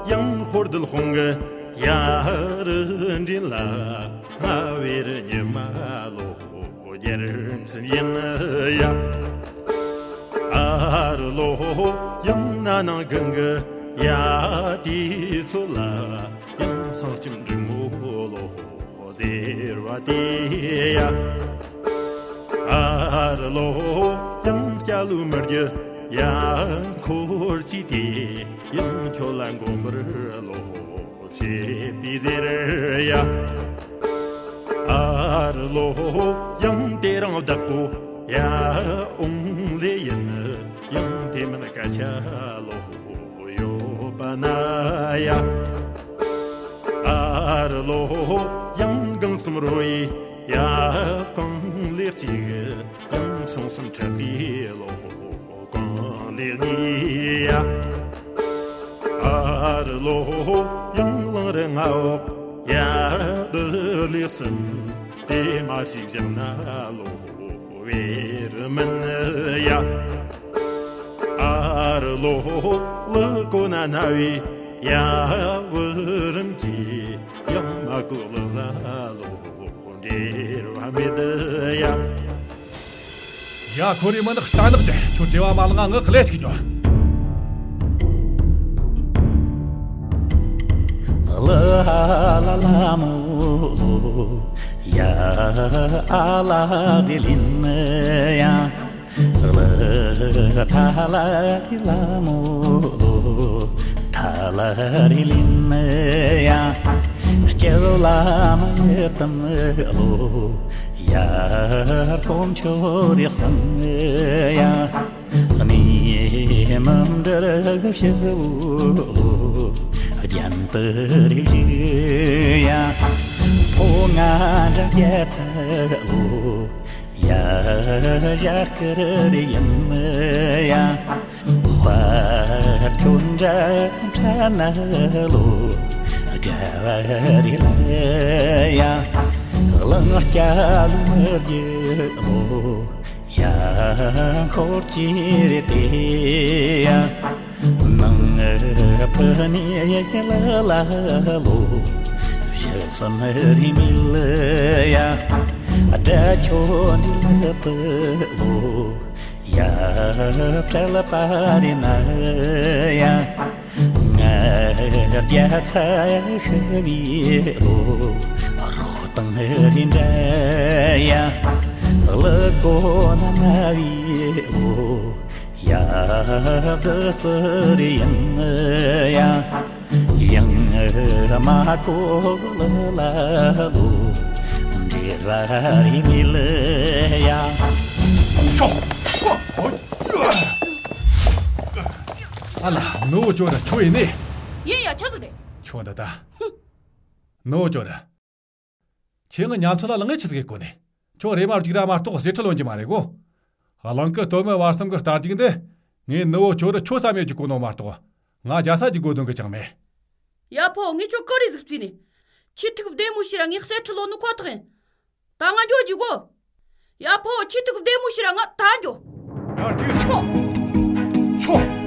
ཡང་ཧོར་བདུད་དཔུང་གི་ཡ། རུ་འདྲེན་ལ་ང་བེ་རུ་ཉི་མ་ལོ་རྒྱལ་མཚན་ཡིན་ཡ། ཨ་རུ་ལོ་ཡང་ན་ནང་གང་གི་ཡ། དེ་ཚོ་ལ་ཡང་སངས་སྐྱིམ་འབྲི་མོ་ལོ། ཟེར་བ་དེ་ཡ། ཨ་རུ་ལོ་ཡང་སྐྱ་ལུ་མི་རྒྱུ་ཡ། འཁོར་གྱི་དེ་ཡང་ཁྱོད་ལ་མགོན་པར་ལོ་བྱེད་པའི་ཟེར་ཡ། ཨ་རུ་ལོ་ཡང་དེ་རིང་བདག་པོ་ཡ། འོང་ལེ་ཡིན་ཡང་དེ་མིན་སྐད་ཆ་ལོ་ཡོད་པ་ན་ཡ། ཨ་རུ་ལོ་ཡང་གང་གསུམ་རོ་ཡི་ཡ། གང་ལེགས་ཅིག་ཡང་སོང་གསུམ་ཁྲག་གི་ལོ་གང་ལེགས་ནི་ཡ། ཨ་རུ་ལོ་ཡང་གླང་རི་ང་འོག་ཡ། བདུད་ལེགས་གསུམ་དེ་མ་ཞིག་བཞག་ན་ལོ་བེ་རུ་མིན་ཡ། ཨ་རུ་ལོ་ལུ་གོ་ན་ན་བི་ཡ། བུ་རམ་གྱི་ཡང་མ་གོ་ལུ་ལ་ལོ་འབྲེལ་བ་མེད་ཡ། ཡ། ཁོ་རེ་མི་ནག་རྟ་ནག་ཅན་ཁྱོད་བྲེལ་བ་མ་ལངས་ང་ཀླད་ཅིག་འགྱོ། ལ་ལ་ལ་མོ་ལོ་ཡ། ཨ་ལ་དེ་ལིན་ཡ། ལ་ཐ་ལ་རི་ལ་མོ་ལོ། ཐ་ལ་རི་ལིན་ཡ། སྐྱེ་བོ་ལ་མ་ཡི་དམ་ལོ། ཡ། ཕོ་མཆོག་རིགས་སམ་ཡ། མི་མི་འདྲ་ཞིག་ལོ། རྒྱན་དུ་རིགས་ཡ། ཕོ་ང་འདྲ་རྒྱ་ཚ་ལོ། ཡ། ཞག་ཀི་རི་ཡིན་ཡ། དཔལ་ཁྱོད་འདྲ་འདྲ་ན་ལོ། དགའ་བ་རི་ལ་ཡ། གླང་སྐྱ་ལུ་མི་རྒྱུ་ལོ། ཡ། འཁོར་གྱི་རེ་དེ་ཡ། ནང་ཕུ་ནི་ལ་ལ་ལོ། ཞེ་སམ་རི་མི་ལ་ཡ། དགྲ་ཁྱོད་འདི་ལ་ཏུ་ལོ། ཡ། བྲལ་པ་རི་ན་ཡ། ང་རྒྱ་ཚ་ཤི་བི་ལོ། རོ་དང་རི་འདྲ་ཡ། ལ་གོ་ན་མ་བི་ལོ། ཡ། བདུད་རྩི་རི་ཡིན་ཡ། ཡང་མ་གོ་ལ་ལ་ལོ། འདྲེ་ར་རི་མི་ལ་ཡ། ཤོག་ཤོག་ཨ་ལ། ནུ་བོ་ཅོ་ར་ཁྱོད་ཡིན་ནི། ཡིན་ཡ། ཆི་ཟིག་རེད། ཁྱོད་འདི་ད། ནུ་བོ་ཅོ་ར། ཁྱེད་ངི་ཉམས་ཚོད་ལ་ལངས་ངེ་ཆི་ཟིག་གི་གོ་ནི། ཁྱོད་རེ་མ་རྒྱུག་ར་མ་གཏོགས་ཟས་ཁྲི་ལོན་གྱི་མ་རེད་གོ། གླང་གི་སྟོད་སྨད་བར་གསུམ་གི་རྟ་རྒྱུག་འདི། ངའི་ནུ་བོ་ཁྱོད་ར་ཁྱོད་བསམ་ཡོད་ཀྱི་གོ་ནོ་མ་གཏོགས། ང་རྒྱ་ས་ཀྱི་གོ་དོན་གི་ཅང་མེད། ཡ་ཕོ། ངས་ཁྱོད་ཀི་རེ་ཟིག་བརྩིས་ནི། ཆི་ཐུག་བདེ་མོ་ཞིག་ར་ངས་ཟས་ཁྲི་ལོན་ནི་ཁོ་ཐག་ཡིན། ད་ང་འགྱོ་རྒྱུ་གོ། ཡ་ཕོ། ཆི་ཐུག་བདེ་མོ་ཞིག་ར་ང་ད་འགྱོ། ཡར་ཅིག་ཆོ། ཆོ།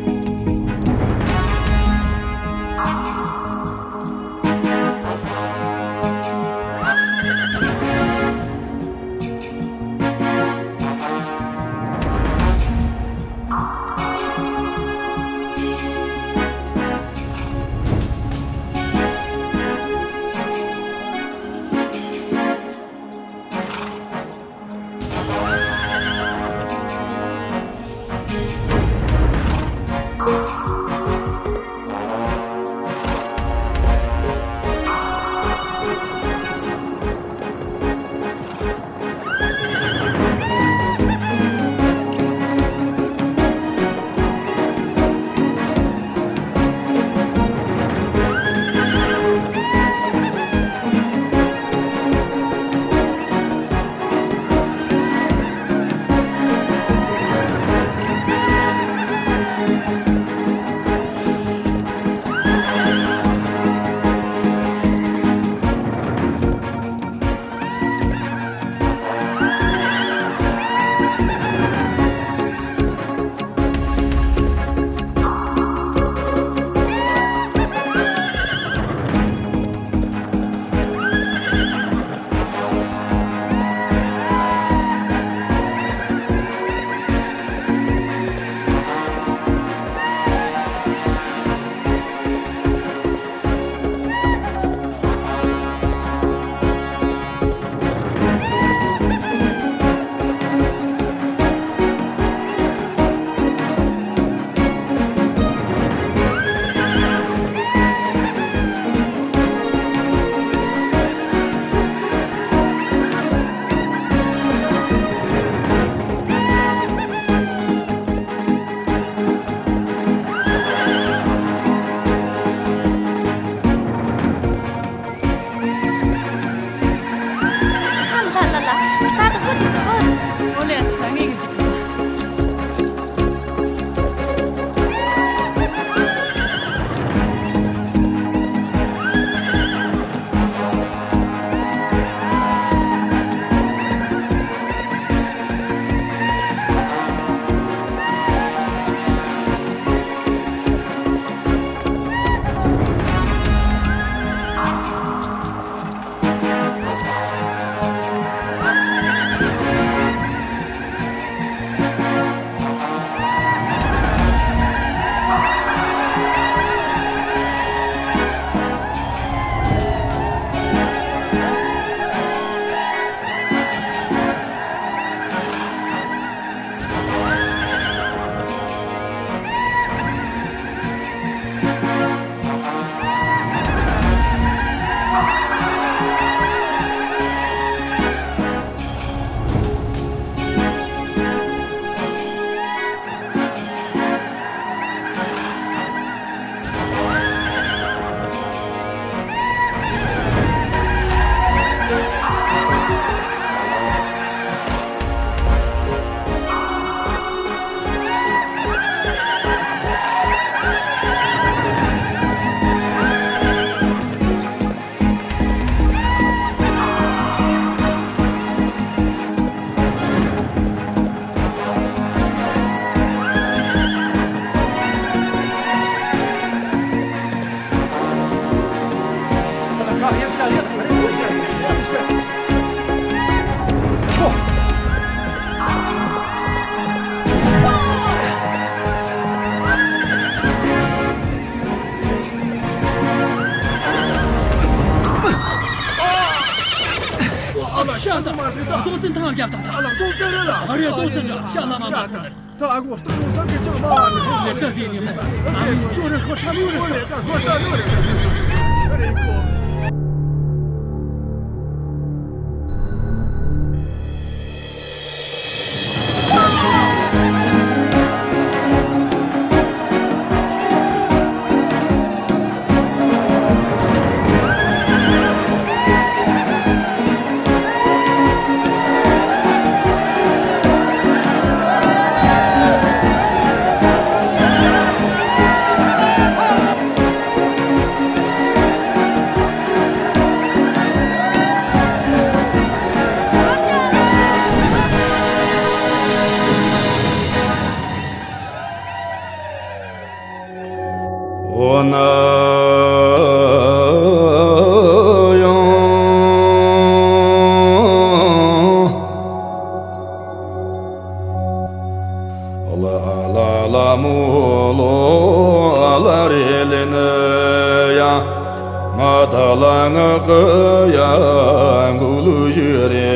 ལ་ལ་ལ་མོ་ལོ་ཨ་ལ་རེ་ཏོང་ཙེ་ཐང་རྒྱབ་དང་། ཨ་ལ་ཏོང་ཙེ་རེད་ལ། ཨ་རེ་ཏོང་ཙེ་འདྲ་ཤ་ལ་མ་མ་སོང་ནས། ད་ཨ་གོ་སྟོང་སང་གི་ཅང་མ་བ་ནི་ལེ་ད་ཟེ་ནི་མོ་ཨ་མི་ཅོ་རེ་ཁོ་ཐ་ལུ་རེ་ཁོ་ད་ཁོ་ད་ལུ་རེ་ཁོ་རེ་ཁོ། འོ་ན་ཡང་། ལ་ལ་ལ་མོ་ལོ་ཨ་ལ་རེ་ལེ་ནི་ཡ། མ་ཐ་ལ་ང་ཀི་ཡ་འགུག་ལུ་ཞུ་རེ་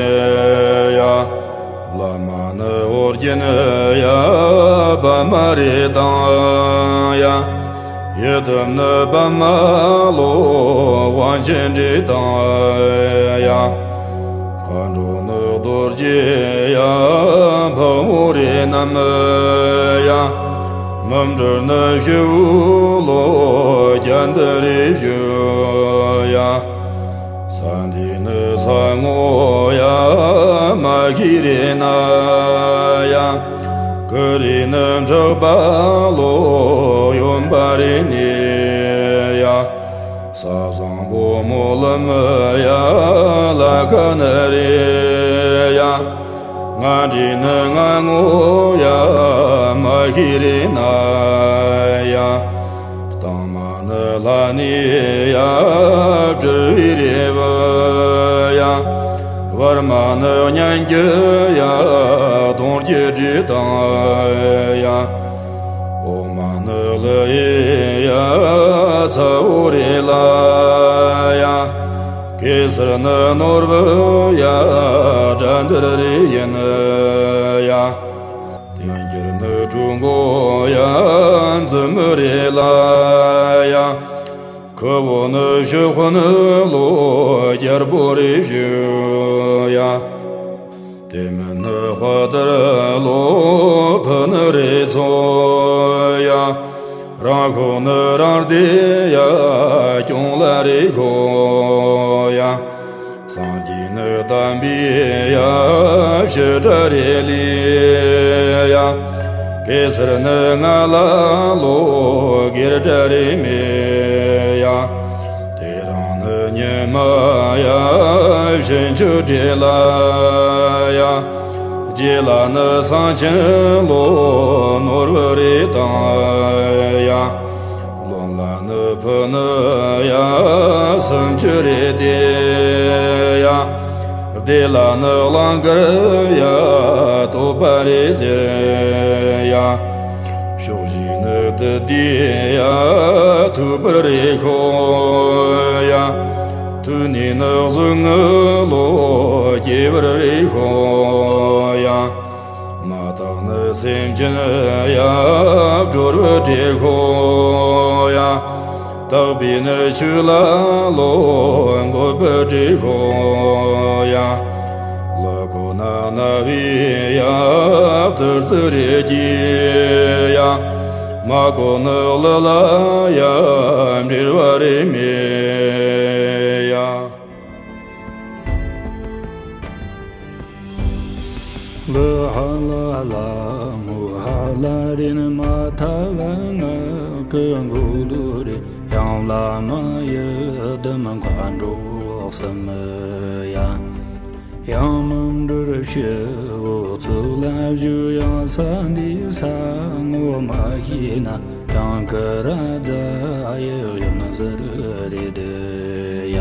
ཡ། བླ་མ་ནི་ཨོ་རྒྱན་ཡ་པདྨ་རེ་དང་ཡ། ཡི་དམ་ནི་པདྨ་ལོ་དབང་ཆེན་འདྲེ་དང་ཡ། མཁའ་འགྲོ་ནི་རྡོ་རྗེ་ཡ་འཕགས་མོ་རེ་རྣམས་ཡ། མི་འབྲལ་ནི་ཞི་བོ་ལོ་རྒྱ་མདུད་རེ་བཞུགས་ཡ། ས་འདི་ནི་ས་ངོ་ཡ་མ་ཤི་རེ་ན་ཡ། ཀི་རི་ནི་འཁྲིག་པ་ལོ་གཡོན་པ་རེ་ནི་ཡ། ས་བཟང་པོ་སྨོན་ལམ་ཡ་ལ་ཁ་ནི་རེ་ཡ། ང་འདྲི་ནི་ང་ངོ་ཡ་མ་ཤི་རེ་ན་ཡ། སྟག་མ་ནི་ལྷ་ནི་ཡ་སྤྲུལ་བའི་རེ་བ་ཡ། བར་མ་ནི་སྙན་བརྒྱུད་ཡ་གདུང་བརྒྱུད་འདྲེ་དང་ཡ། འོག་མ་ནི་ལི་ཡི་ཡ་ཚ་བོ་རེ་ལ་ཡ། གེ་སར་ནི་ནོར་བུ་ཡ་དགྲ་འདུལ་རེ་ཡིན་ཡ། དེང་འགྱུར་ནི་གྲུ་མགོ་ཡ་འཛུམ་རེ་ལ་ཡ། ཁུ་བོ་ནི་ཤི་ཧོ་ནི་ལོ་རྒྱལ་པོ་རེ་བཞུགས་ཡ། དེ་མིན་ནི་དཔའ་དར་ལོ་ཕུ་ནི་རེ་ཚོ་ཡ། རང་ཁོ་ནི་རང་སྡེ་ཡ་སྐྱོང་ལ་རེ་ཤོ་ཡ། སངས་རྒྱས་ནི་དམ་པའི་ཡ་ཞི་དྲག་རེ་ལི་ཡ། གེ་སར་ནི་ང་ལ་ལོ་སྒེར་དྲག་རེ་མེ་ཡ། དེ་རང་ནི་ཉི་མ་ཡ་བྱིན་ཆུ་དྲེ་ལ་ཡ། རྗེ་ལ་ནི་སངས་ཆེན་ལོ་ནོར་བུ་རེ་དང་ཡ། བློན་ལ་ནི་ཕུ་ནི་ཡ་སུམ་ཅུ་རེ་དེ་ཡ། སྡེ་ལ་ནི་གླང་དཀར་ཡ་དོ་པ་རེ་ཟེར་ཡ། ཕྱོགས་བཞི་ནི་དུ་དེ་ཡ་ཐུག་པར་རེ་ཤོ་ཡ། ཐུག་ནི་ནི་གཟུགས་ངུ་ལོ་སྐྱེ་བར་རེ་ཤོ་ཡ། མ་དག་ནི་སེམས་ཅན་ཡ་སྒྲོལ་བར་བྲེ་ཤོ་ཡ། དག་པའི་ནི་ཆོས་ལ་ལོ་འགོད་པར་བྲེ་ཤོ་ཡ། ལ་གོ་ན་ན་བའི་ཡ་བདུད་རྩི་རེ་སྐྱེ་ཡ། མ་གོ་ནི་ལ་ལ་ཡ་འབྲེལ་བ་རེ་མེད་ཡ། ལ་ཧ་ལ་ལ་མོ་ཧ་ལ་རེ་ནི་མ་ཐ་ལ་ང་ཀི་མགོ་ལུ་རེ་ཡང་བླ་མ་ཡི་དམ་མཁའ་འགྲོ་གསུམ་ཡ། ཡང་མི་འབྲལ་ཞི་བོ་གཙུག་ལག་བཞུགས། ཡང་ས་འདི་ས་ངོ་མ་ཤེས་ན། ཡང་ཀི་ར་ད་ཡི་ཡོན་ཟེར་རེ་དེ་ཡ།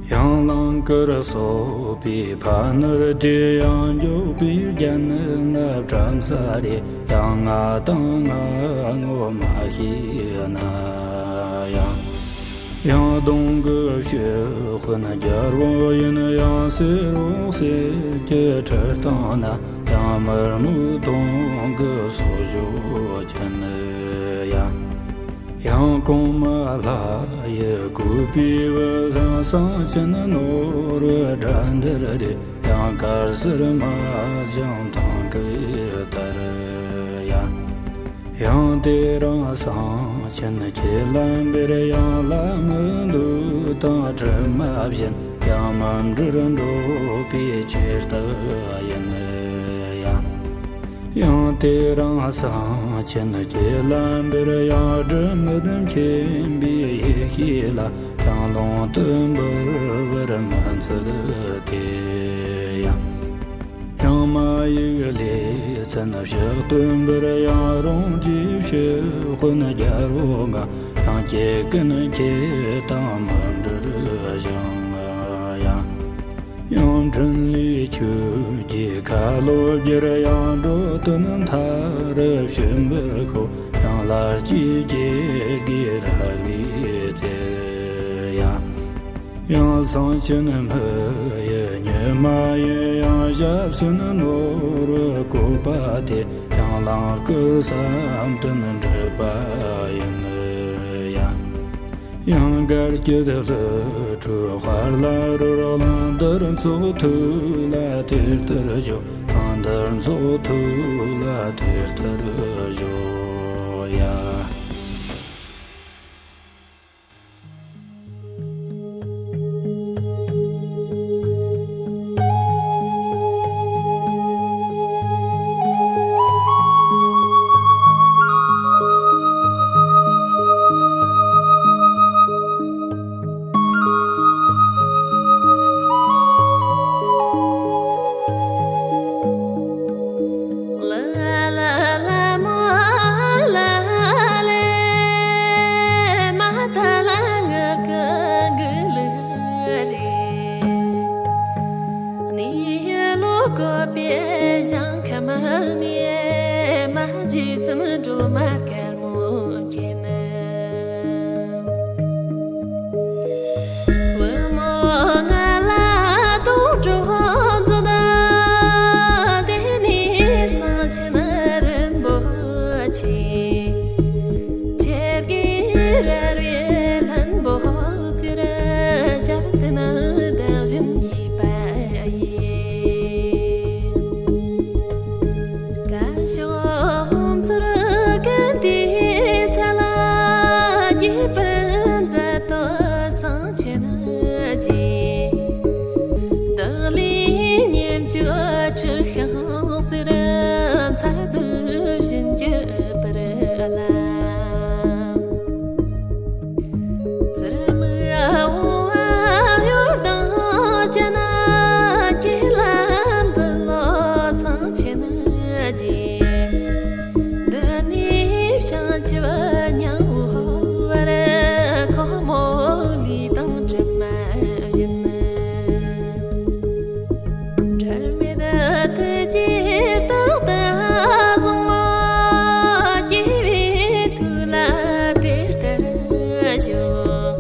ཡང་གླང་དཀར་སོགས་པའི་ཕ་ནོར་དེ། ཡང་མགྱོགས་པའི་རྒྱ་ནི་ང་བྲམ་ས་རེ། ཡང་ང་དང་ང་ངོ་མ་ཤེས་ན་ཡང་། ཡང་གདོང་གི་ ཆོས་དཔོན་རྒྱལ་པོ་ཡིན། ཡང་གསེར་འོད་ཟེར་གྱི་ཁྲི་སྟེང་ན། ཡང་མི་སྨྲུག་སྟོང་གི་གསོལ་ཇོ་ཅན་ཡང་། ཡང་གོང་མ་ལྷ་ཡི་བཀོད་པའི་བུ་བཟང་། གསང་ཆེན་ནོར་བུ་དགྲ་འདུལ་དེ། ཡང་དཀར་གསལ་མ་ལྗང་ཐང་གི་ལྟར་ཡང་། ཡང་དེ་རིང་གསང་ཆེན་ཁྱེད་ལ་འབུལ། ཡང་ལྷ་མི་འདུལ་དང་གྲིབ་མ་བཞིན། ཡང་མི་འབྲལ་འགྲོགས་པའི་ཆེ་རྟགས་ཡིན་ཡང་། ཡང་དེ་རིང་གསང་ཆེན་ཁྱེད་ལ་འབུལ། ཡང་སྒྲིབ་མེད་མཁྱེན་པའི་ཡེ་ཤེས་ལ། ཡང་ལོངས་སྤྱོད་འབུལ་བར་མི་འཚལ་ཏེ་ཡང་། ཡང་མ་ཡིག་ལེ་ཚན་ཕྱག་རྟེན་འབུལ། ཡང་རང་རྒྱུད་ཕྱི་དཔོན་རྒྱལ་པོ་འགའ། ཡང་སྐྱེ་ཀུན་ཁྱེད་དང་མི་འབྲལ་ཞིང་ཡང་། ཡང་འཕྲིན་ལས་ཆོས་ཀྱི་ཁ་ལོ་བསྒྱུར། ཡང་འགྲོ་དོན་མཐའ་རུ་ཕྱིན་པར་ཤོག། ཡང་ལྷར་བཅས་ཀྱི་དགེ་ར་བའི་ཚེ་ཡང་། ཡང་གསང་ཆེན་མི་ཡི་ཉི་མ་ཡིན། ཡང་ཞབས་སེན་ནོར་བུ་བཀོད་པ་དེ། ཡང་ལང་ཀའི་བསམ་གཏན་འགྲུབ་པ་ཡིན་ཡང་། ཡང་གར་གྱི་ལྷུན་གྲུབ་དཔལ་ལ་རོལ། གླང་དར་ཚོགས་ཐུགས་ལ་དེ་ལྟར་ཞོག། གླང་དར་ཚོགས་ཐུགས་ལ་དེ་ལྟར་ཞོག་ཡ། བུ་མོ་ང་ལ་དུང་སྒྲོག་མཛོད། དེ་ནས་གསང་ཆེན་རིན་པོ་ཆེ། ཁྱེད་ཀྱི་རལ་བའི་ལྷུན་པོ་ཚུར། ཞབས་སེན་བདག་བཞིན་ཡིད་པ་ཡིས། དཀར་ཕྱོགས་མཚོར་ཀུན་ཏུ་འཚལ་ལ། དགྱེས་པར་མཛད་དོ་གསང་ཆེན་རྗེ། བདག་ལུས་ཉིད་ཀྱི་ཁྲི་ཤིང་རྩེར། མཚར་སྡུག་བཞིན་གྱི་པར་ལ། ཟུར་མིག་འོ་བ་གཡོ་ལྡང་ཅན། ཁྱེད་ལ་འབུལ་ལོ་གསང་ཆེན་རྗེ། འདི་ནས་བྱང་ཆུབ་སྙིང་པོའི་བར། ཁོ་མོ་ལུས་དང་གྲིབ་མ་བཞིན། འབྲལ་མེད་ཐུགས་ཀྱི་རྟགས་དང་བཟང་མོ། སྐྱེ་བའི་དུས་ལ་དེ་ལྟར་ཞོག།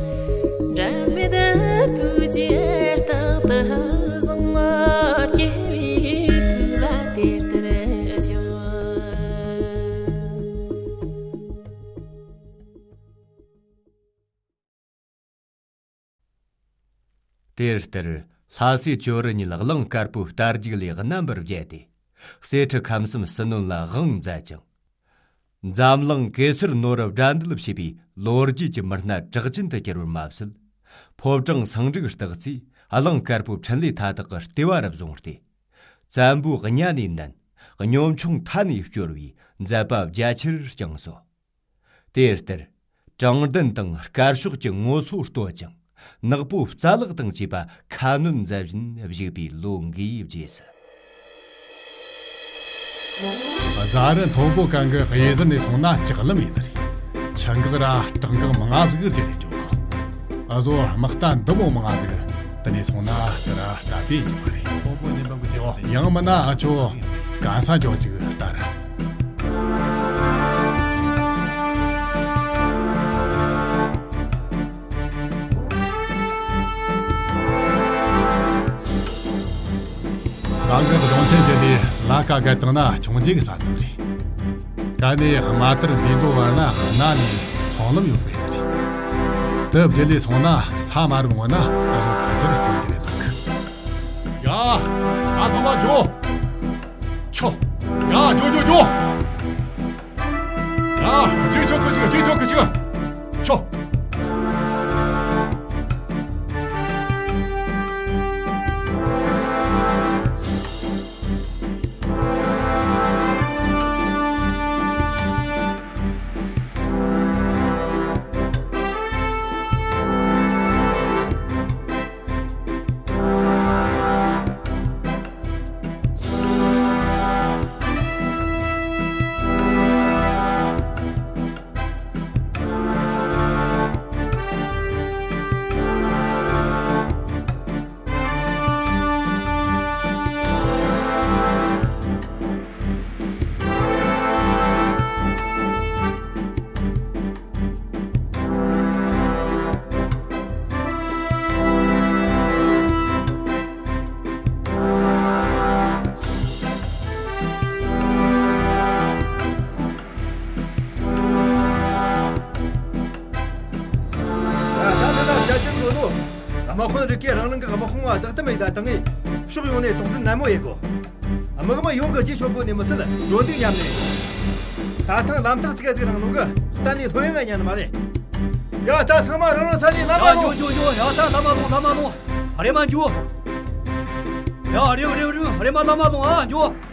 འབྲལ་མེད་ཐུགས་ཀྱི་རྟགས་དང་བཟང་མོ། སྐྱེ་བའི་དུས་ལ་དེ་ལྟར་ཞོག། དེ་ལྟར་ལྷ་སྲས་ཇོ་རུ་ཉིད་གླིང་དཀར་པོའི་རྟ་རྒྱུག་ལས་རྣམ་པར་རྒྱལ་ཏེ། གསེར་ཁྲི་ཁམས་གསུམ་ཕྱི་ནང་ལ་དབང་མཛད་ཅིང་། འཛམ་གླིང་གེ་སར་ནོར་བུ་དགྲ་འདུལ་བྱེད་པའི་ལོ་རྒྱུས་ཀྱི་མི་སྣ་གྲགས་ཅན་དུ་གྱུར་པར་མ་ཟད། ཕོ་བྲང་སེང་འབྲུག་སྟག་རྩེས་གླིང་དཀར་པོའི་འཕྲིན་ལས་མཐའ་དག་གི་ལྟེ་བ་རུ་བཟུང་སྟེ། བཙན་པོའི་གཉའ་ནས་མནན། གཉོམ་ཆུང་མཐའ་ནས་སྐྱོར་བའི་མཛད་པ་རྒྱ་ཆེར་བསྐྱངས་སོ། དེ་ལྟར། དྲང་བདེན་དང་དཀར་ཕྱོགས་ཀྱི་ངོ་སོ་བསྟོད་ཅིང་། ནག་པོ་རྩ་ལག་དང་བཅས་པ་ཁ་གནོན་མཛད་བཞིན་བཞུགས་པའི་ལོ་འགའི་རྗེས་སུ། གཟའ་རི་མཐོན་པོ་གན་གི་གཡས་ཟུར་ནས་སོང་ན་ལྕགས་ལམ་ཡིན་ནི་རེད། ཆུ་འགག་ར་བྲག་འགག་མང་ང་ཟིག་རྒྱུ་རེད་འགྲོ་གི། ཨ་ཟོ་དམག་རྟ་འདི་མོ་མང་ང་ཟིག་དེ་ནས་སོང་ན་དེ་ར་རྟ་དེ་ཡིན་པ་རེད། ཡང་མིན་ན་ཨ་ཆོ་གན་ས་འཇོག་ཅིག་ལྟ་ར། ཀ་བརྒལ་བཏང་ན་ཆུང་རྒྱལ་གྱི་ས་མཚམས་རེད། ཀ་ནས་རྨ་དར་འདི་མདོ་བར་ན་གནའ་ནས་ཚོང་ལམ་ཡོད་པ་རེད། དེ་བརྒྱུད་ལས་སོང་ན་ས་དམའ་རུ་འོང་ན་ད་རུང་ཕལ་ཆེར་སྟོན་གྱི་རེད་འདུག་ཡ། ང་ཚང་མ་འགྱོ། ཆོ། ཡ། འགྱོ་འགྱོ་འགྱོ། ཡ། རྗེས་ཆོག་གི་ཆིག་རྗེས་ཆོག་གི་ཆིག་ཆོ། ད་ད་ད་བྱ་ཆེན་ལོ་ལོ། དམག་དཔོན་རིགས་ཀྱིས་རང་རང་གི་དམག་དཔུང་བ་བདག་དམ་ཡིན་ད་བཏང་ངས་ཕྱོགས་ཡོངས་ནས་དོགས་ཟོན་ནན་མོ་ཡེ་དགོ། དམག་མི་ཡོངས་ཀྱི་ཅི་ཆོག་གོ་ནས་མི་ཚད་འགྲོ་འདུག་མཉམ་ནས། ད་ཐང་ལམ་ཐག་ཐིག་ཐིག་རང་ལུག་གི་གཏན་ནས་ལྷོད་ཡངས་ཉན་ནི་མ་རེད། ཡ་ད་ཚང་མ་རང་རང་ས་ནས་ལམ་མ་ཡ་ལོང་། འགྱོ་འགྱོ་འགྱོ། ཡ་ད་ལམ་མ་ལོང་། ལམ་མ་ལོང་། རེམ་མ་འགྱོ། ཡ་རེམ་རེམ་རེམ། རེམ་མ་ལམ་མ་ལོང་། ཨ་འགྱོ།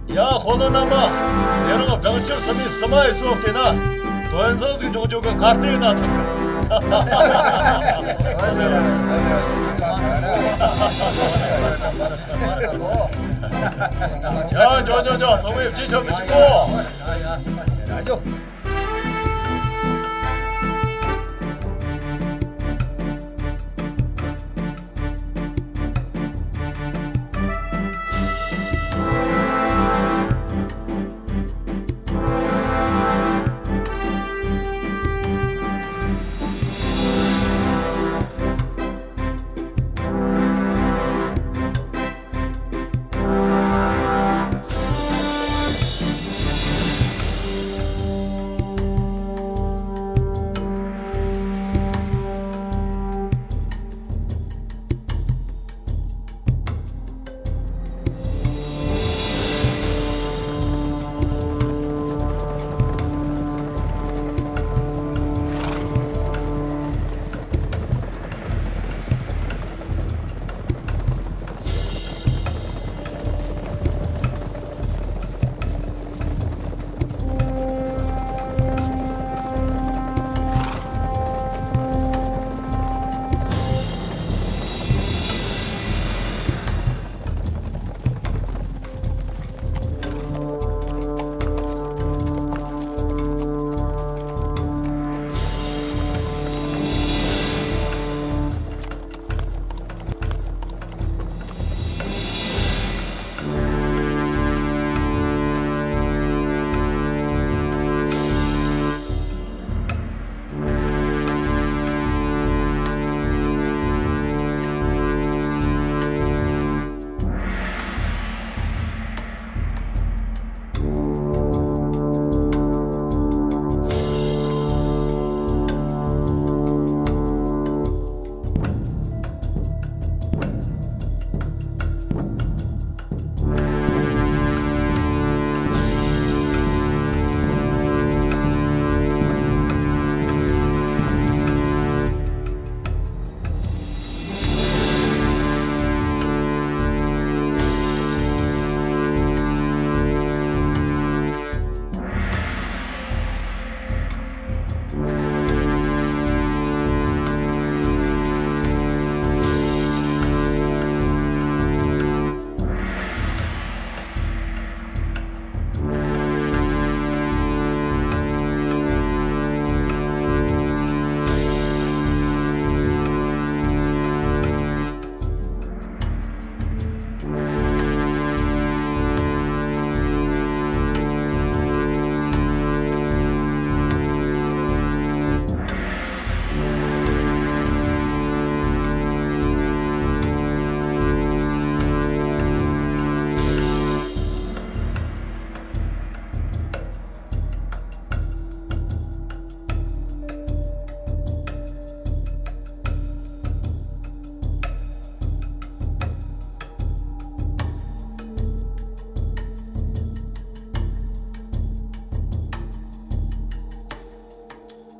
ཡ། ཧོ་ལོ་རྣམ་པ། དེ་རིང་སྦྲང་ཆར་ཟིན་ནས་སི་མ་ཡི་སོ་བལྟས་ན། དོན་བཟང་ཟིག་འབྱུང་རྒྱུ་གི་ངར་ལྟས་ཡིན་ན་ཐང་གི། ཡ། འགྱོ་འགྱོ་འགྱོ། ཚང་མས་ཅི་ཆོག་མི་ཆོག་གོ།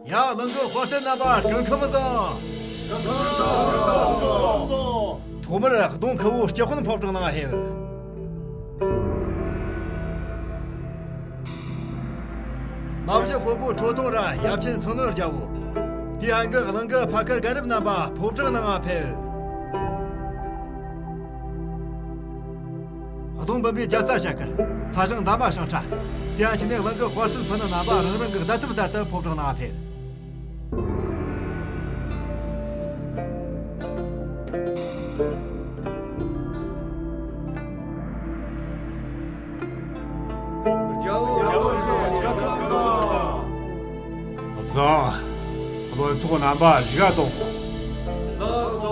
ཡ། གླིང་གི་དཔའ་རྟུལ་རྣམ་པ། སྐུ་ཁམས་བཟང་། ཐོག་མར་གདོང་ཁ་བོ་སྤྱི་དཔོན་ཕོ་བྲང་ནང་ཕེབས། མ་གཞི་དཔོན་པོ་ཁྲོ་ཐུང་ར་ཡབ་ཆེན་སང་ནོར་རྒྱལ་བོ། དེའི་ཨང་གི་གླིང་གི་ཕ་ཁར་རྒན་རབས་རྣམ་པ་ཕོ་བྲང་ནང་ཕེབས། གདོང་འབུམ་པའི་རྒྱལ་ས་བྱ་དཀར། ས་ཞིང་འདབ་མ་ཞིང་ཁྲ། དེ་ཡང་ཕྱི་ནས་གླིང་གི་དཔའ་རྟུལ་ཕུ་ནུ་རྣམ་པ་རང་རང་གི་བདག་ཐབས་ལྟར་དུ་ཕོ་བྲང་ནང་ཕེབས། རྒྱལ་བོ་ཁྲོ་ཐུང་། བཟང་། བློན་ཚོགས་རྣམ་པ་གཞུག་ག་གཏོང་། ལགས་སོ།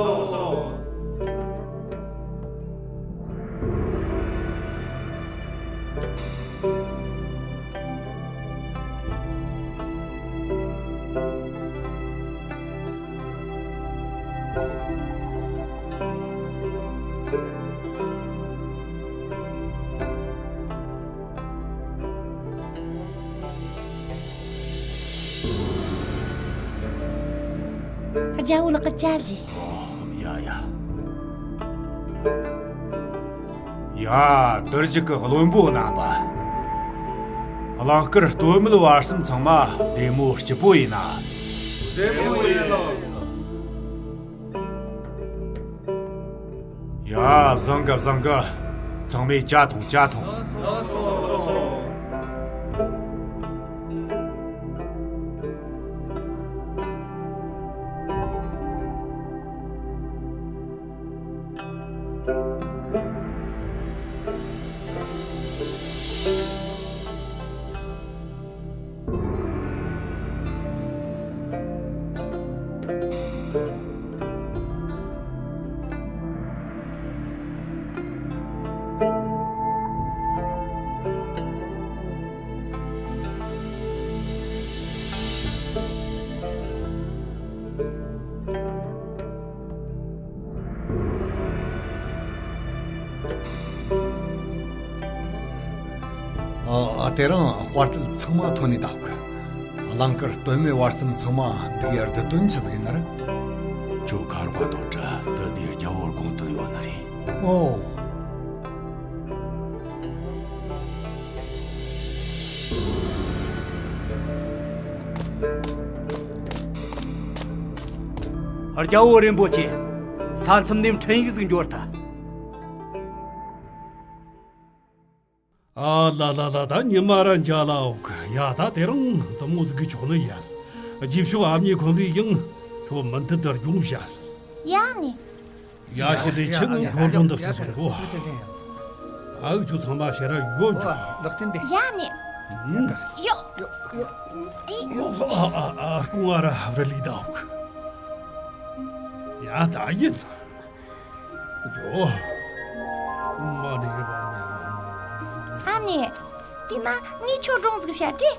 རྒྱལ་བོ་ལགས་ཀྱི་ཇ་བཞེས། ཨོ། ཡ་ཡ། ཡ། དེ་རིང་གི་བློན་པོ་རྣམ་པ། གླིང་དཀར་སྟོད་སྨད་བར་གསུམ་ཚང་མ་བདེ་མོ་སྐྱིད་པོ་ཡིན་ན། བདེ་མོ་ཡིན་ལགས། ཡ། བཟང་གི་བཟང་གི། ཚང་མས་ཇ་འཐུང་ཇ་འཐུང་། ལགས་སོ། ཨ། དེ་རིང་དཔའ་རྟུལ་ཚང་མ་ཐོན་ནས་བསྡད་གི། གླིང་དཀར་སྟོད་སྨད་བར་གསུམ་ཚང་མ་འདུག་ཡ། བསྡུ་དོན་ཆི་ཟིག་ཡིན་ན་ར། ཇོ་མཁར་བ་དོ་ཏྲ་དེ་དེའི་རྒྱལ་བོར་དགོངས་དོན་ཡོད་ནི་རེད། ཨོ། རྒྱལ་བོ་རིན་པོ་ཆེ། ས་མཚམས་ནས་འཕྲིན་ཡིག་ཟིག་འབྱོར་ཐལ། ཨ་ལ་ལ་ལ། ད་ཉི་མ་ར་འཇའ་ལ་འོག་ཡ། ད་དེ་རིང་འཛུམ་མོ་ཟིག་གི་ཆོག་ནི་ཡ། རྗེས་ཕྱོགས་ཨ་མྱེས་ཁོམ་རེ་ཡང་ཁྱོད་མུ་མཐུད་དུ་སྦྱོང་བྱ། ཡ་ནི། ཡ་ཤི་ལི་ཆི་ངུ་ཁོ་ལོ་འདི་ཁྲི་སོང་གོ། ཨ་འུ་ཆོ་ཚང་མ་ཕྱིར་ར་ཡོད་འཇོག། ལག་རྟེན་དེ། ཡ་ནི། ཡོ། ཨ་ཨ་ཨ། སྐུ་ང་ར་བྲེལ་ལི་ད་འོག་ཡ། ད་ཡིན། ཡོ། མ་ནི་གི་བ་ནི། ཨ་ནི། དེ་ན་ངས་ཁྱོད་སྒྲུང་ཟིག་བཤད་དྲི།